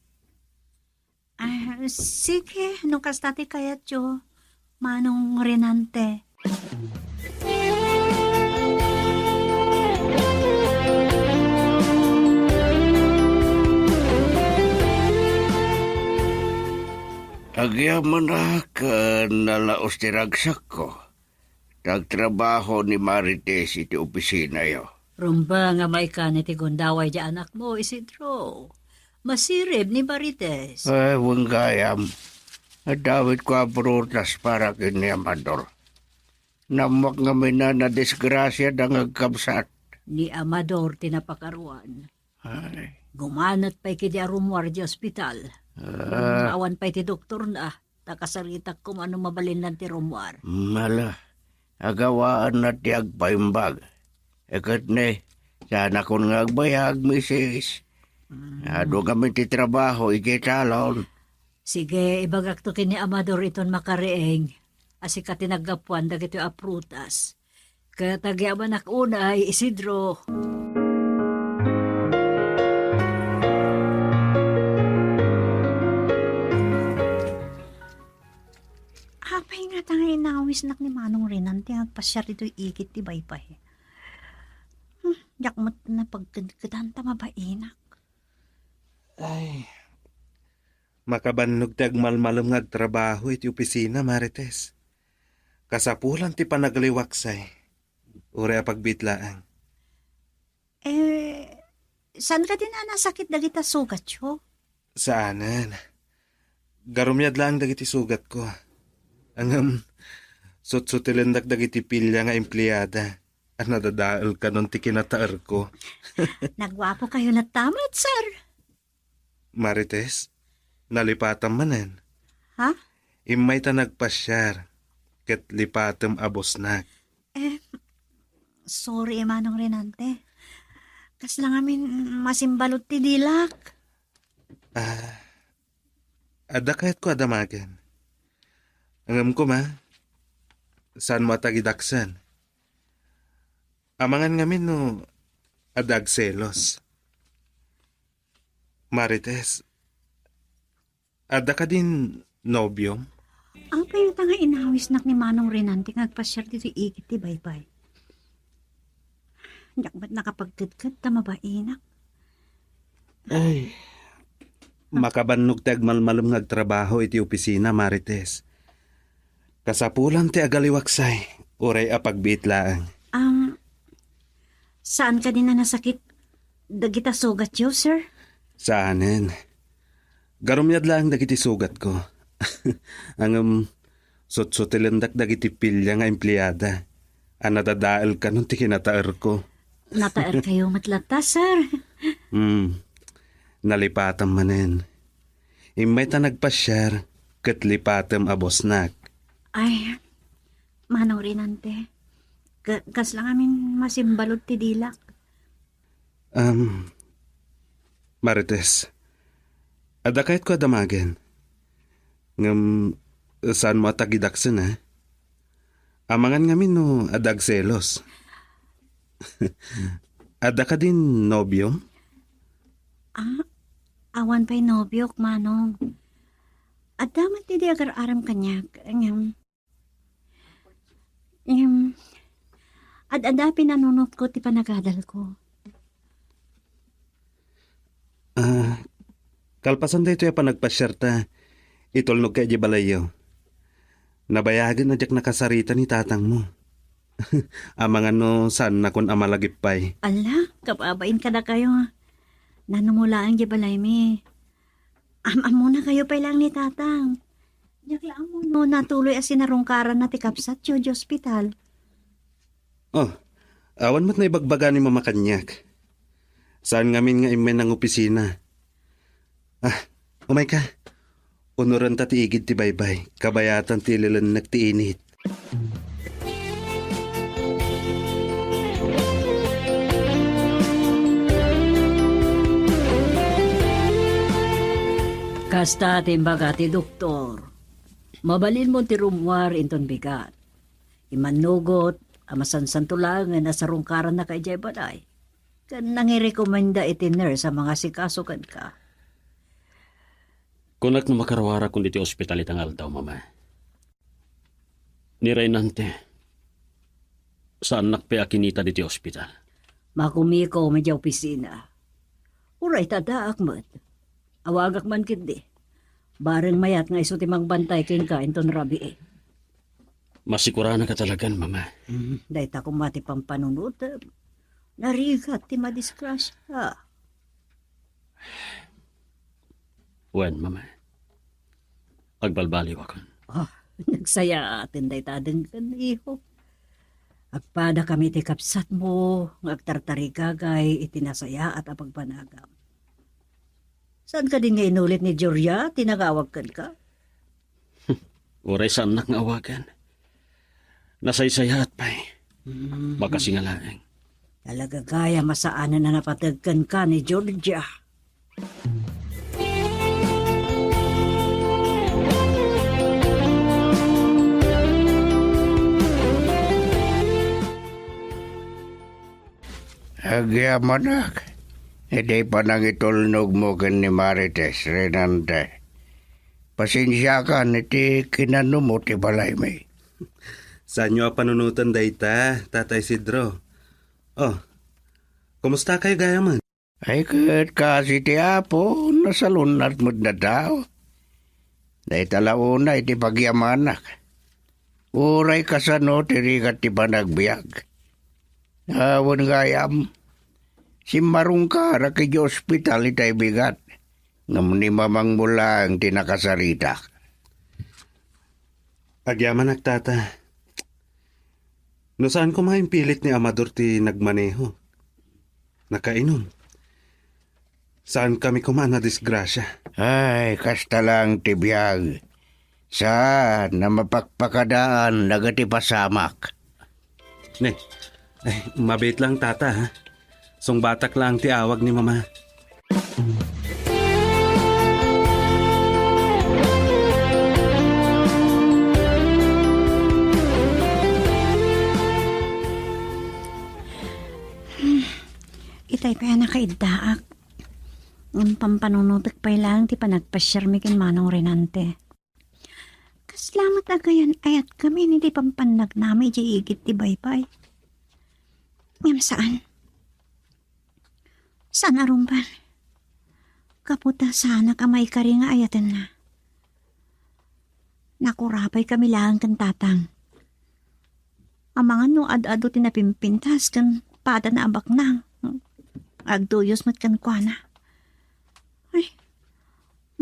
Ah, sige, no kasta ti kayatyo, Manong Renante. Agyamanak, ah, nalaos ti ragsakko. Ti agtrabaho ni Marites iti opisinayo. Rumbeng a maikkan iti gundaway ti anakmo, Isidro. Masirib ni Marites. Eh, wen gayam. Adda awitko a prutas para ken ni Amador. Nammuak ngamin a nadisgrasiada nga agkabsat. Ni Amador ti napakaruan. Ay. Gumanet pay kadi a rummuar di ospital. Ah. Awan pay ti doktorna, ta kasaritak koma no mabalinnan ti rummuar. Mala, agawaanna ti agpaimbag. Ket ne, saanakon nga agbayag, misis. Mm. Adu ngamin ti trabaho idiay talon. Sige, ibagakto ken ni Amador iton makariing. A sika ti naggapuan dagitoy a prutas. Ket agyamanak unay, Isidro. Apay ngata nga inawisnak ni Manong Renan ti agpasiar ditoy igid ti baybay? Hmm, diak met napagkedkedan ta mabainak. Ay, makabannog ti agmalmalem nga agtrabaho iti opisina, Marites. Kasapulan ti panagaliwaksay. Uray a pagbiit laeng. Eh, saan kadi a nasakit dagita sugatyo? Saanen. Garumyad laeng dagiti sugatko. Ngem, sutsutilendak dagiti pilya nga empleada a nadadael kanon ti kinataerko. Nagguapokayo latta met, sir. Marites, nalipatam manen. Ha? Immay ta nagpasiar, ket lipatem a busnak. Eh, sorry, Manong Renante. Kasla ngamin masimbalud ti dilak. Ah, adda kayatko a damagen. Ngem koma, saanmo a tagidaksen. Amangan ngamin no adda agselos. Marites, adda kadin nobiom? Apay ngata nga inawisnak ni Manong Renan ti nga agpasiar ditoy igid ti baybay? Diak met nakapagkedked ta mabainak. Ay, makabannog ti agmalmalem nga agtrabaho iti opisina, Marites. Kasapulan ti agaliwaksay. Uray a pagbiit laeng. Um, saan kadi a nasakit dagita sugatyo, sir? Saanen. Garumyad laeng dagiti sugatko. Ngem, sutsutilendak dagiti pilya nga empleada a nadadael kanon ti kinataerko. Nataerkayo met latta, sir. Hmm. Nalipatam manen. Immay ta nagpasiar ket lipatem a bossnak. Ay, Manong Rinante, ka-, kasla ngamin masimbalud ti dilak. Um, Marites, adda kayatko a damagen. Ngem, saanmo a tagidaksen, a? Amangan ngamin no adda agselos. Adda kadin nobiom? Ah, awan pay nobiok, Manong. Adda met ti di agar-arem kaniak, ngem, ngem, ad-adda pinanunotko ti panagadalko. Ah, kalpasan daytoy a panagpasiarta, itulnogka idiay balayyo. Nabayagen a diak nakasarita ni tatangmo. Amangan no saannakon a malagip pay. Ala, kababain kadakayo. Nanumo laeng diay balaymi. Am-ammonakayo pay laeng ni tatang. Diak la ammo no natuloy a sinarungkaranna ti kabsatyo idiay ospital. Oh, awan met naibagbaga ni Mama kaniak. Saan ngamin nga immay nangopisina. Ah, umayka. Unorenta ti igid ti baybay, kabayatan ti ililennek ti init. Kasta ti imbaga ti doktor. Mabalinmo ti rummuar inton bigat. Immannugot a masansanto laengen a sarungkarannaka idiay balay. Ken nangirekomenda iti nurse a mangasikaso kenka. Kunak no makaruarakon iti ospital ita nga aldaw, Mama. Ni Raynante, saannak pay a kinita diti ospital. Makumikom idiay opisina. Uray ta addaak met. Awagak man ketdi. Bareng mayat nga isu ti mangbantay kenka inton rabii. Masikuranaka talagan, Mama. Hmm, dayta koma ti pampanunotem. Narigat ti madisgrasya. Wen, Mama. Agbalbaliwakon. Ah, nagsayaaten dayta a denggen, iho. Agpadakami iti kabsatmo nga agtartarigagay iti nasayaat a pagbanagam. Saan kadin nga inulit ni Gloria ti nangawag kenka? Uray saannak nga awagan. Nasaysayaat pay. Mm. Makasingalaeng. Talaga gayam a saanen a napateg kenka ni Gloria. Agyamanak iti panangitulnogmo ken ni Marites, Raynante. Pasensiakan iti kinanumo ti balaymi. Saanyo a panunoten dayta, Tata Isidro. Oh, kumustakayo gayamen? Ay, ket kaasi ti Apo, nasalun-at met dataw. Dayta la unay ti pagyamanak. Uray kasano ti rigat ti panagbiag. Awan gayam, simmarungkarak idiay ospital itay bigat, ngem ni mamangmo laeng ti nakasaritak. Agyamanak, Tata. No saan koma impilit ni Amador ti nagmaneho, nakainom, saankami koma a nadisgrasya. Ay, kasta laeng ti biag. Saan a mapakpakadaan dagiti pasamak. Ne, ay, mabiit lang, Tata, ha? Sungbatak lang ti awag ni Mama. Itay pay a nakaiddaak. Ngem pampanunotek pay laeng ti panagpasiarmi ken Manong Renante. Kasla met a gayan-ayatkami iti pampannagnami idiay igid ti baybay. Ngem saan. Saan a rumbeng. Gapu ta saanak a maikari nga ayatenna. Nakurabaykami laeng ken tatang. Amangan no ad-adu ti napimpintas ken padana a baknang. Agduyos met kenkuana. Ay,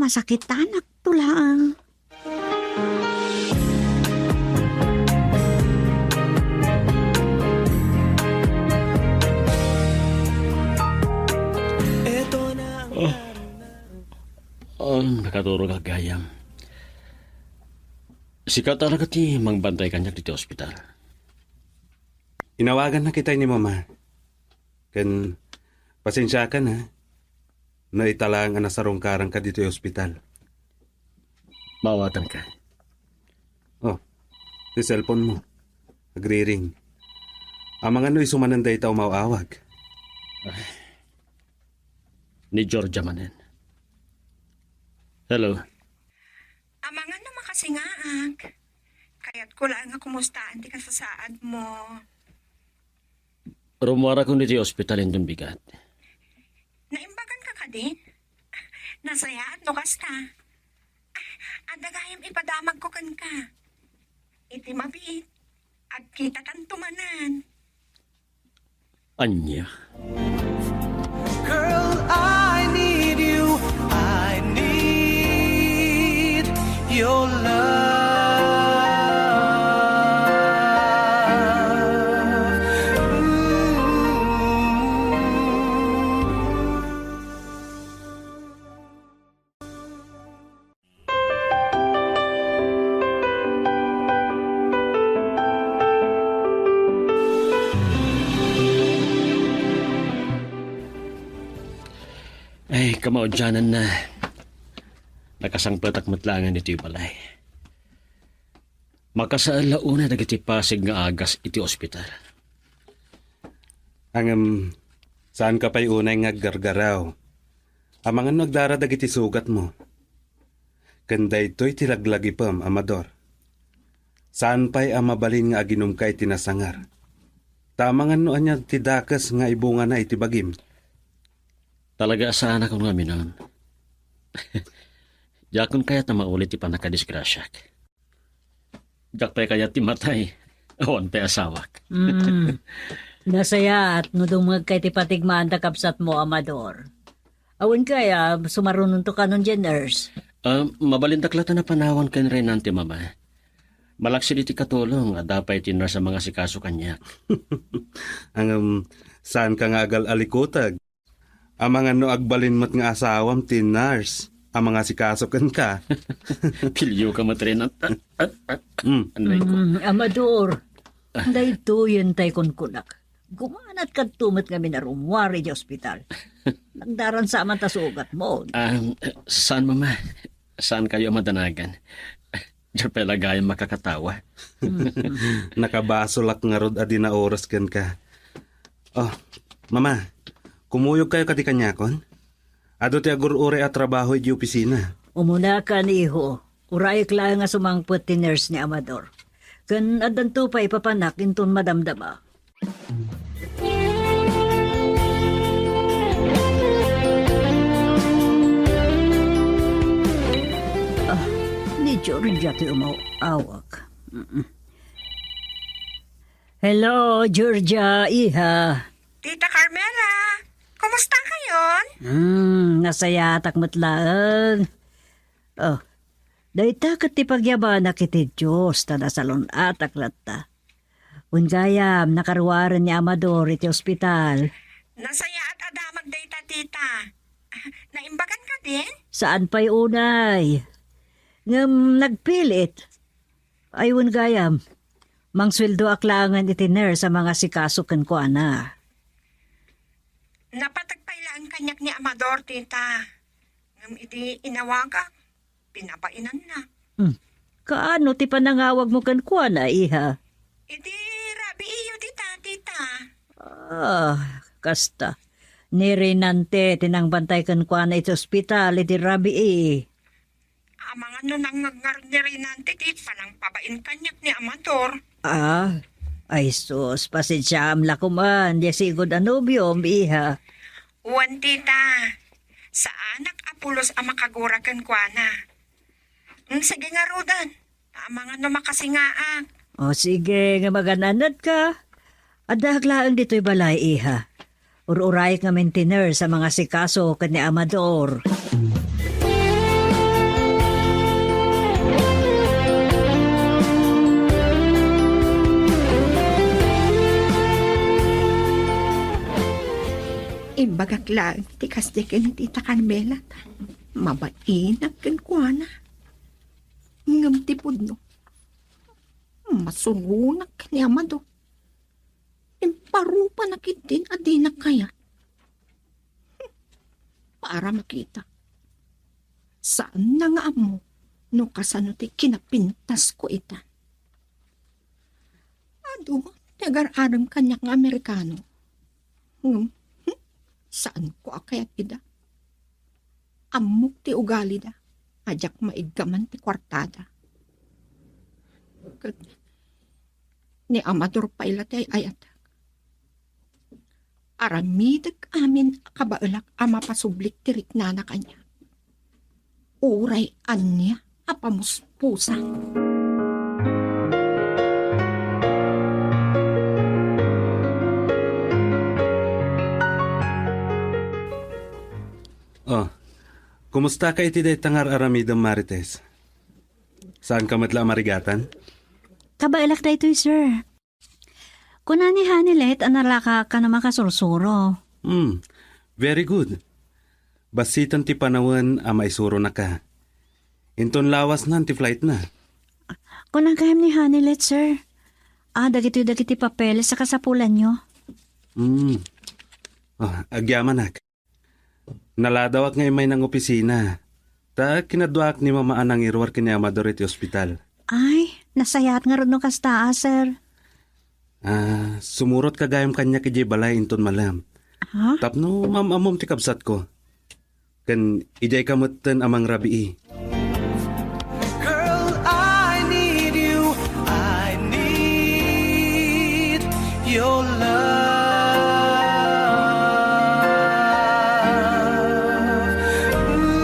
masakitanakto laeng. Oh. Oh, nakaturog gayam. Sika talaga ti mangbantay kaniak ditoy ospital. Inawagannak itay ni Mama. Ken, pasensiakan, ha? No ita laeng a nasarungkaranka ditoy ospital. Maawatanka. Oh, ti cellphone mo. Agriring. Amangan no isu manen dayta umaw-awag. Ay. Ni Georgia manen. Hello. Amangan no makasingaak. Kayatko laeng nga kumustaan ti kasasaad mo. Rummuarakon iti ospital inton bigat. Naimbagan ka kadin? Nasayaat no kasta. Adda gayam ipadamagko kenka. Iti mabiit, agkitatanto manen. Ania? Girl, I need you. I need your love. Ooh. Ay, kamaudiananna. Nakasangpetak met laengen iti balay. Makasaella unay dagiti pasig nga agas iti ospital. Ngem, saanka pay unay nga aggargaraw. Amangan no agdara dagiti sugatmo. Ken daytoy ti laglagipem, Amador. Saan pay a mabalin nga aginumka iti nasangar. Ta amangan no ania ti dakes nga ibungana iti bagim. Talaga a saanakon nga uminum. Diakon kayat a mauli ti pannakadisgrasiak. Diak pay kayat ti matay awan pay asawak. Mm. Nasayaat no dumngegka iti patigmaanda, kabsatmo, Amador. Awan kaya, sumarunonto kanon diay nurse? Ah, mabalindak latta a panawan ken Renante, Mama. Malaksid iti katulong, adda pay ti nurse a mangasikaso kaniak. Ngem, saanka nga agal-alikuteg. Amangan no agbalin met nga asawam ti nurse a mangasikaso kenka. Pilioka met, Renante. Ah, ah, ah. Mm. Anay ko. Mm, Amador, daytoyen tay kunkunak. Gumanat kadto met ngamin a rummuar iti ospital. Nagdaran sa man ta sugatmo. Ah, saan, Mama? Saan kayo a madanagan? Diak pay la gayam makakatawa. Nakabasolak ngarud a di naoras kenka. Oh, Mama, kumuyog kayo kadi kaniakon? Adu ti agur-uray a trabaho iti opisina. Umunakan, iho. Urayek laeng a sumangpet ti nurse ni Amador. Ken addanto pay ipapanak inton madamdama. Ah, ni Georgia ti umaw-awag. Mm-mm. Hello, Georgia, iha. Tita Carmela, kumusta kayon? Hmm, nasayaatak met laeng. Oh, dayta ket ti pagyabanak iti Dios ta nasalun-atak latta. Wen gayam, nakaruaren ni Amador iti ospital. Nasayaat a damag dayta, tita. Naimbagan kadin? Saan pay unay. Ngem nagpilit. Ay, wen gayam, mangsueldoak laengen iti nurse a mangasikaso kenkuana. Napateg pay laeng kaniak ni Amador, tita. Ngem idi inawagak, pinabainanna. Hmm. Kaano ti panangawagmo kenkuana, iha? Idi rabiiyo dita, tita. Ah, kasta. Ni Renante ti nangbantay kenkuana iti ospital idi rabii. Amangan no nangngegngaro ni Renante ti panangpabain kaniak ni Amador. Ah, ay sus, pasensiaam la koman, diay sigud a nobiom, iha. Wen, tita. Saanak a pulos a makagura kenkuana. Mm, sige ngaruden. Amangan no makasingaak. O sige, nga magan-anadka. Addaak laeng ditoy balay, iha. Ur-urayek ngamin ti nurse a mangasikaso ken ni Amador. Imbagak laeng ti kasdi ken ni Tita Carmela, ta mabainak kenkuana. Ngem ti pudno, masuronak ni Amador. Imparupanak ketdin a dinak kayat. Para makita. Saanna nga ammo no kasano ti kinapintasko ita. Adu ti agar-arem kaniak nga Amerikano. Ngem, hmm, saanko a kayat ida. Ammok ti ugalida a diak maiggaman ti kuartada. Ket ni Amador pay la ti ay-ayatek. Aramidek amin a kabaelak a mapasublik ti riknana kaniak. Uray ania a pamuspusan. Oh, kumusta ka iti dayta nga ar-aramidem, Marites? Saanka met la a marigatan? Kabaelak daytoy, sir. Kuna ni Hanilet a nalaka kano makasursuro. Hmm, very good. Bassiten ti panawen a maisuronaka. Inton lawasnan ti flightna. Kuna gayam ni Hanilet, sir. Ah, dagitoy dagiti papeles a kasapulanyo. Hmm. Ah, agyamanak. Naladawak nga immay nang opisina. Ta kinaduaak ni Mama a nangiruar ken ni Amador iti ospital. Ay, nasayaat ngarud no kasta, ah, sir. Ah, sumurotka gayam kaniak idiay balay inton malem. Ha? Tapno maam-ammom ti kabsatko. Ken idiayka metten a mangrabii. Girl, I need you. I need your love. Ooh.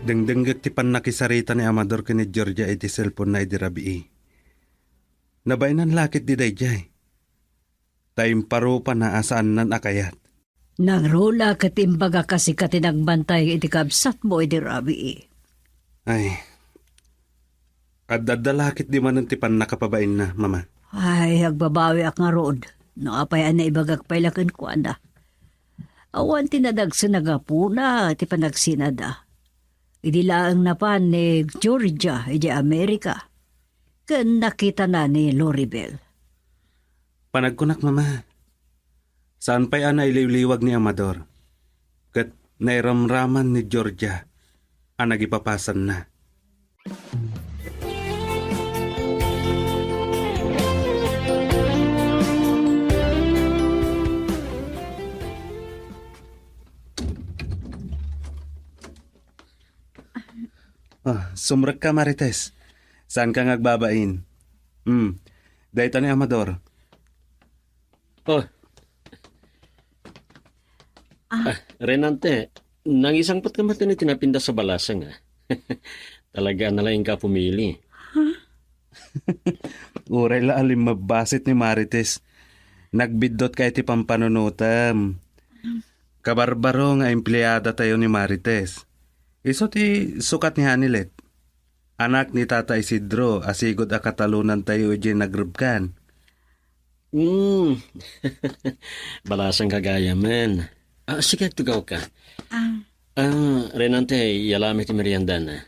Dengdengngek ti pannakisarita ni Amador ken ni Georgia iti cellphone-na idi rabii. Nabainan la ketdi daydiay. Ta imparupana a saannan a kayat. Nangruna ket imbagak a sika ti nagbantay iti kabsatmo idi rabii. Ay, adda-adda la ketdi manen ti pannakapabainna, Mama. Ay, agbabawiak ngarud. No apay a naibagak pay la kenkuana. Awan ti nadagsen a gapuna ti panagsinada. Idi laeng napan ni Georgia idiay Amerika, ken nakitana ni Loribel. Panagkunak, Mama, saan pay a nailiwliwag ni Amador, ket nairamraman ni Georgia a nagipapasanna. Ah, sumrekka, Marites. Saanka nga agbabain? Hmm. Dayta ni Amador. Oh. Ah. Ah, Renante, nangisangpet ka met iti napintas a balasang, ah. Talaga, nalaing ka pumili. Huh? Uray la a limmabbasit ni Marites. Nagbiddut ka iti pampanunotem. Kabarbaro nga empleada tayo ni Marites. Isu ti sukat ni Hanilet. Anak ni Tata Isidro a sigud a katalonantayo idiay nagrebkan. Hmm. Balasang ka gayamen. Ah, sige, agtugaw ka. Ah. Ah, Renante, yalami ti meriendana.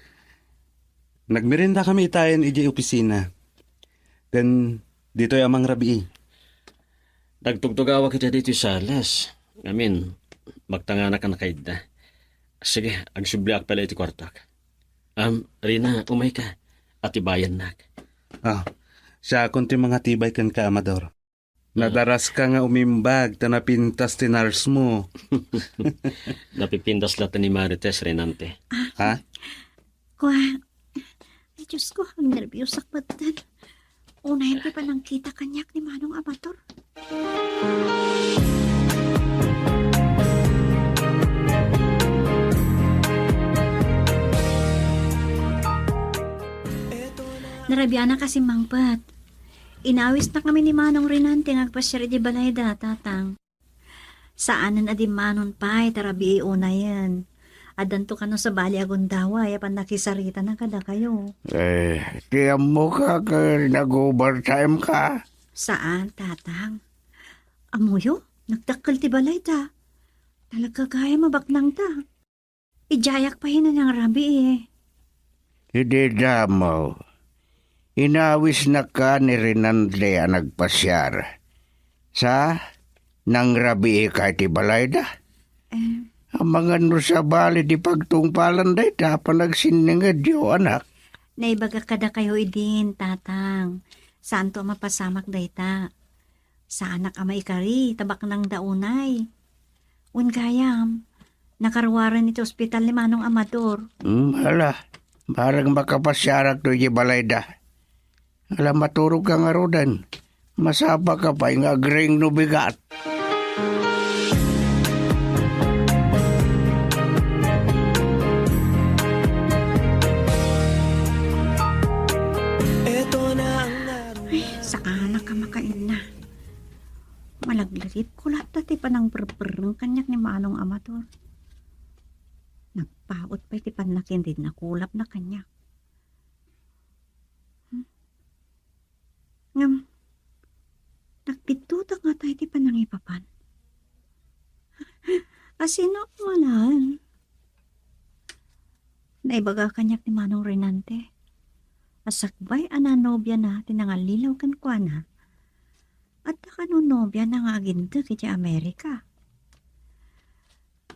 Nagmerienda kami itayen idiay opisina. Ken ditoy a mangrabii. Nagtugtugawak ita ditoy salas. Amin, magtanganak a nakaidda. Sige, agsubliak pay la iti kuartok. Am, Rina, umayka. Atibayannak. Ah, siakon ti mangatibay kenka, Amador. Ah. Nadaraska nga umimbag ta napintas ti nurse mo. Napipintas latta ni Marites, Renante. Ha? Kua, Diosko, agnerbiusak metten. Unayen ti panangkita kaniak ni Manong Amador. Narabianak a simmangpet. Inawisnakami ni Manong Renante nga agpasiar iti balayda, Tatang. Saanen a dimmanon pay ta rabii unayen. Addanto kano sabali a gundaway a pannakisaritana kadakayo. Eh, ti ammoka ket nag-overtime ka? Saan, Tatang. Ammoyo, nagdakkel ti balayda. Talaga gayam a baknangda. Idiayak pay nangrabii. Idi damo, inawisnaka ni Renante a nagpasiar. Sa, nangrabiika iti balayda? Eh. Amangan no sabali ti pagtungpalan dayta a panagsinningedyo, anak. Naibagak kadakayo idin, Tatang. Saanto a mapasamak dayta. Saanak a maikari, ta baknangda unay. Wen gayam, nakaruaren iti ospital ni Manong Amador. Hmm, hala, bareng makapasiarakto iti balayda. Ala, maturogka ngaruden. Masapaka pay nga agriing no bigat. Ay, saanak a makainna. Malaglagipko latta ti panangperperreng kaniak ni Manong Amador. Nagpaut pay ti pannakindid na kulapna kaniak. Hmm? Ngem, nagbiddutak ngata iti panangipapan. Asino malaen? Naibaga kaniak ni Manong Renante a sakbay a nanobiana ti nangallilaw kenkuana, adda kano nobiana nga aginteg iti Amerika.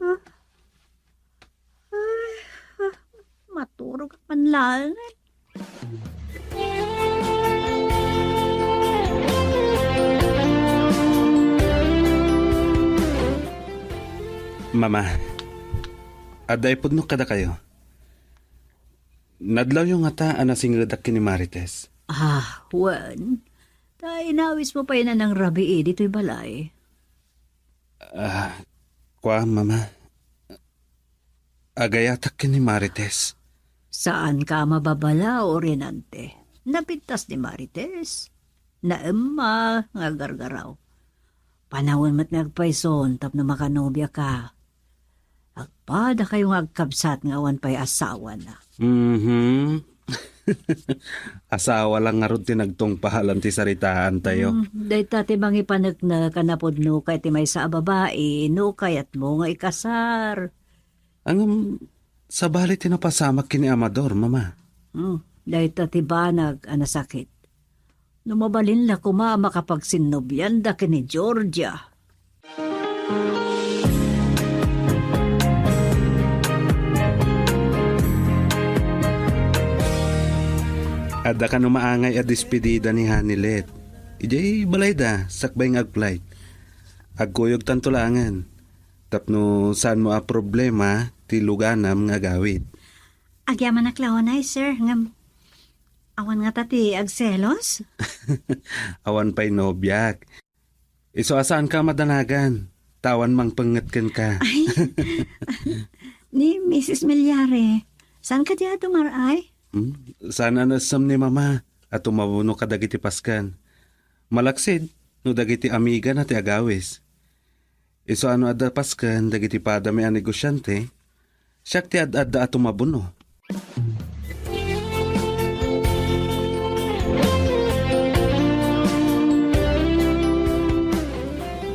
Ah, ah, ah, maturog man laeng. Mama, adda ipudno kadakayo. Nadlawyo ngata a nasingedak ken ni Marites? Ah, wen. Ta inawismo pay nangrabii ditoy balay. Ah, kua, Mama. Agayatak ken ni Marites. Saanka a mababalaw, Renante. Napintas ni Marites. Naemma nga agargaraw. Panawen met nga agpayson tapno makanobiaka. Agpadakayo nga agkabsat nga awan pay asawana. Mhm. Asawa lang ngarud ti nagtungpalan ti saritaantayo. Mm, dayta ti mangipaneknek a napudnoka iti maysa a babai no kayatmo nga ikasar. Ngem, sabali ti napasamak ken ni Amador, Mama. Hmm, dayta ti banag a nasakit. No mabalin la koma a makapagsinnobianda ken ni Georgia. Adda kano maangay a despedida ni Hanilet. Idiay balayda, sakbay nga agflight. Agkuyogtanto laengen. Tapno saanmo a problema ti luganam nga agawid. Agyamanak la unay, sir, ngem awan ngata ti agselos? Awan pay nobiak. Isu a saanka a madanagan, ta awan mangpengnget kenka. Ay, ni Missus Milyare, saan kadi a dumar-ay? Hmm? Saan a naessem ni Mama a tumabuno kadagiti pasken. Malaksid, no dagiti amigana ti agawis. Isu a no adda pasken dagiti padami a negosiante, siak ti ad-adda a tumabuno.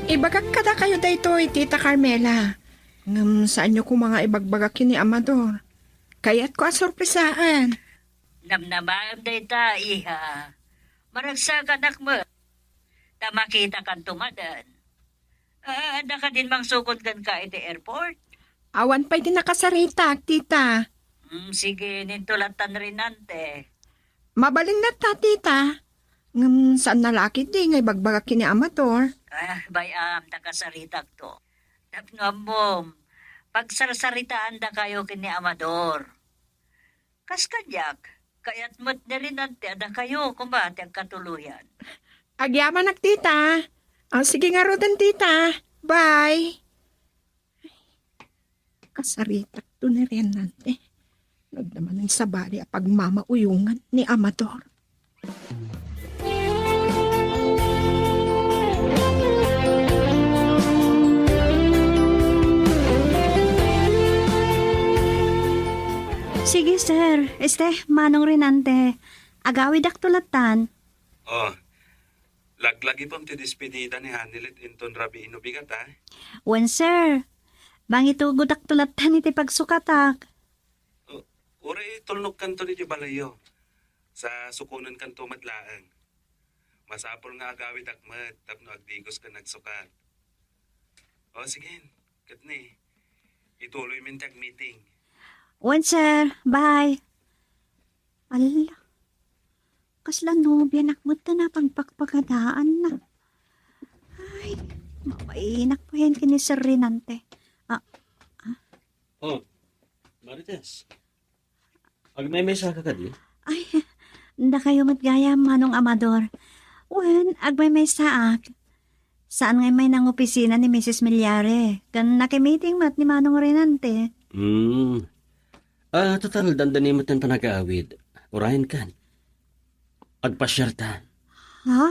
Ibagak kadakayo daytoy, Tita Carmela. Ngem saanyo koma nga ibagbaga ken ni Amador. Kayatko a sorpresaan. Namnamaem dayta, iha. Maragsakanak met. Ta makitakanto manen. Ah, adda kadin mangsukod kenka iti airport? Awan pay ti nakasaritak, tita. Hmm, sige, ninto lattan rinante. Mabalin latta, tita. Ngem saan na la ketdi nga ibagbaga ken ni Amador. Ah, bay-am ta kasaritakto. Tapno ammom, pagsarsaritaandakayo ken ni Amador. Kas kadiak, Kayat met ni Renante a dakayo koma ti agkatuloyan. Agyamanak, tita. Ah, sige ngaruden, tita. Bye. Kasaritak to ni Renante. Nagdamanan sabali a pagmamauyongan ni Amador. Sige, sir. Este, Manong Renante, agawidakto lattan. Oh, laglagipem ti despedida ni Hanilet inton rabii no bigat, a? Wen, sir. Mangitugodakto lattan iti pagsukatak. Oh, uray tulnokkanto iti balayyo. Sa sukonenkanto met laeng. Masapul nga agawidak met tapno agdigos ken agsukat. O, sige. Ket ni, ituloymi ti agmeeting. Wen, sir. Bye. Ala, kasla nobianak met ta napagpagpagadaanna. Ay, mabainak payen ken ni Sir Renante. Ah, ah. Oh, Marites. Agmaymaysaka kadi? Ay, dakayo met gayam, Manong Amador. Wen, agmaymaysaak. Saan nga immay nangopisina ni Misis Milyare, ken nakimiting met ni Manong Renante. Hmm. Ah, total, dandani met ti panagawid. Urayen kan. Agpasiarta. Ha?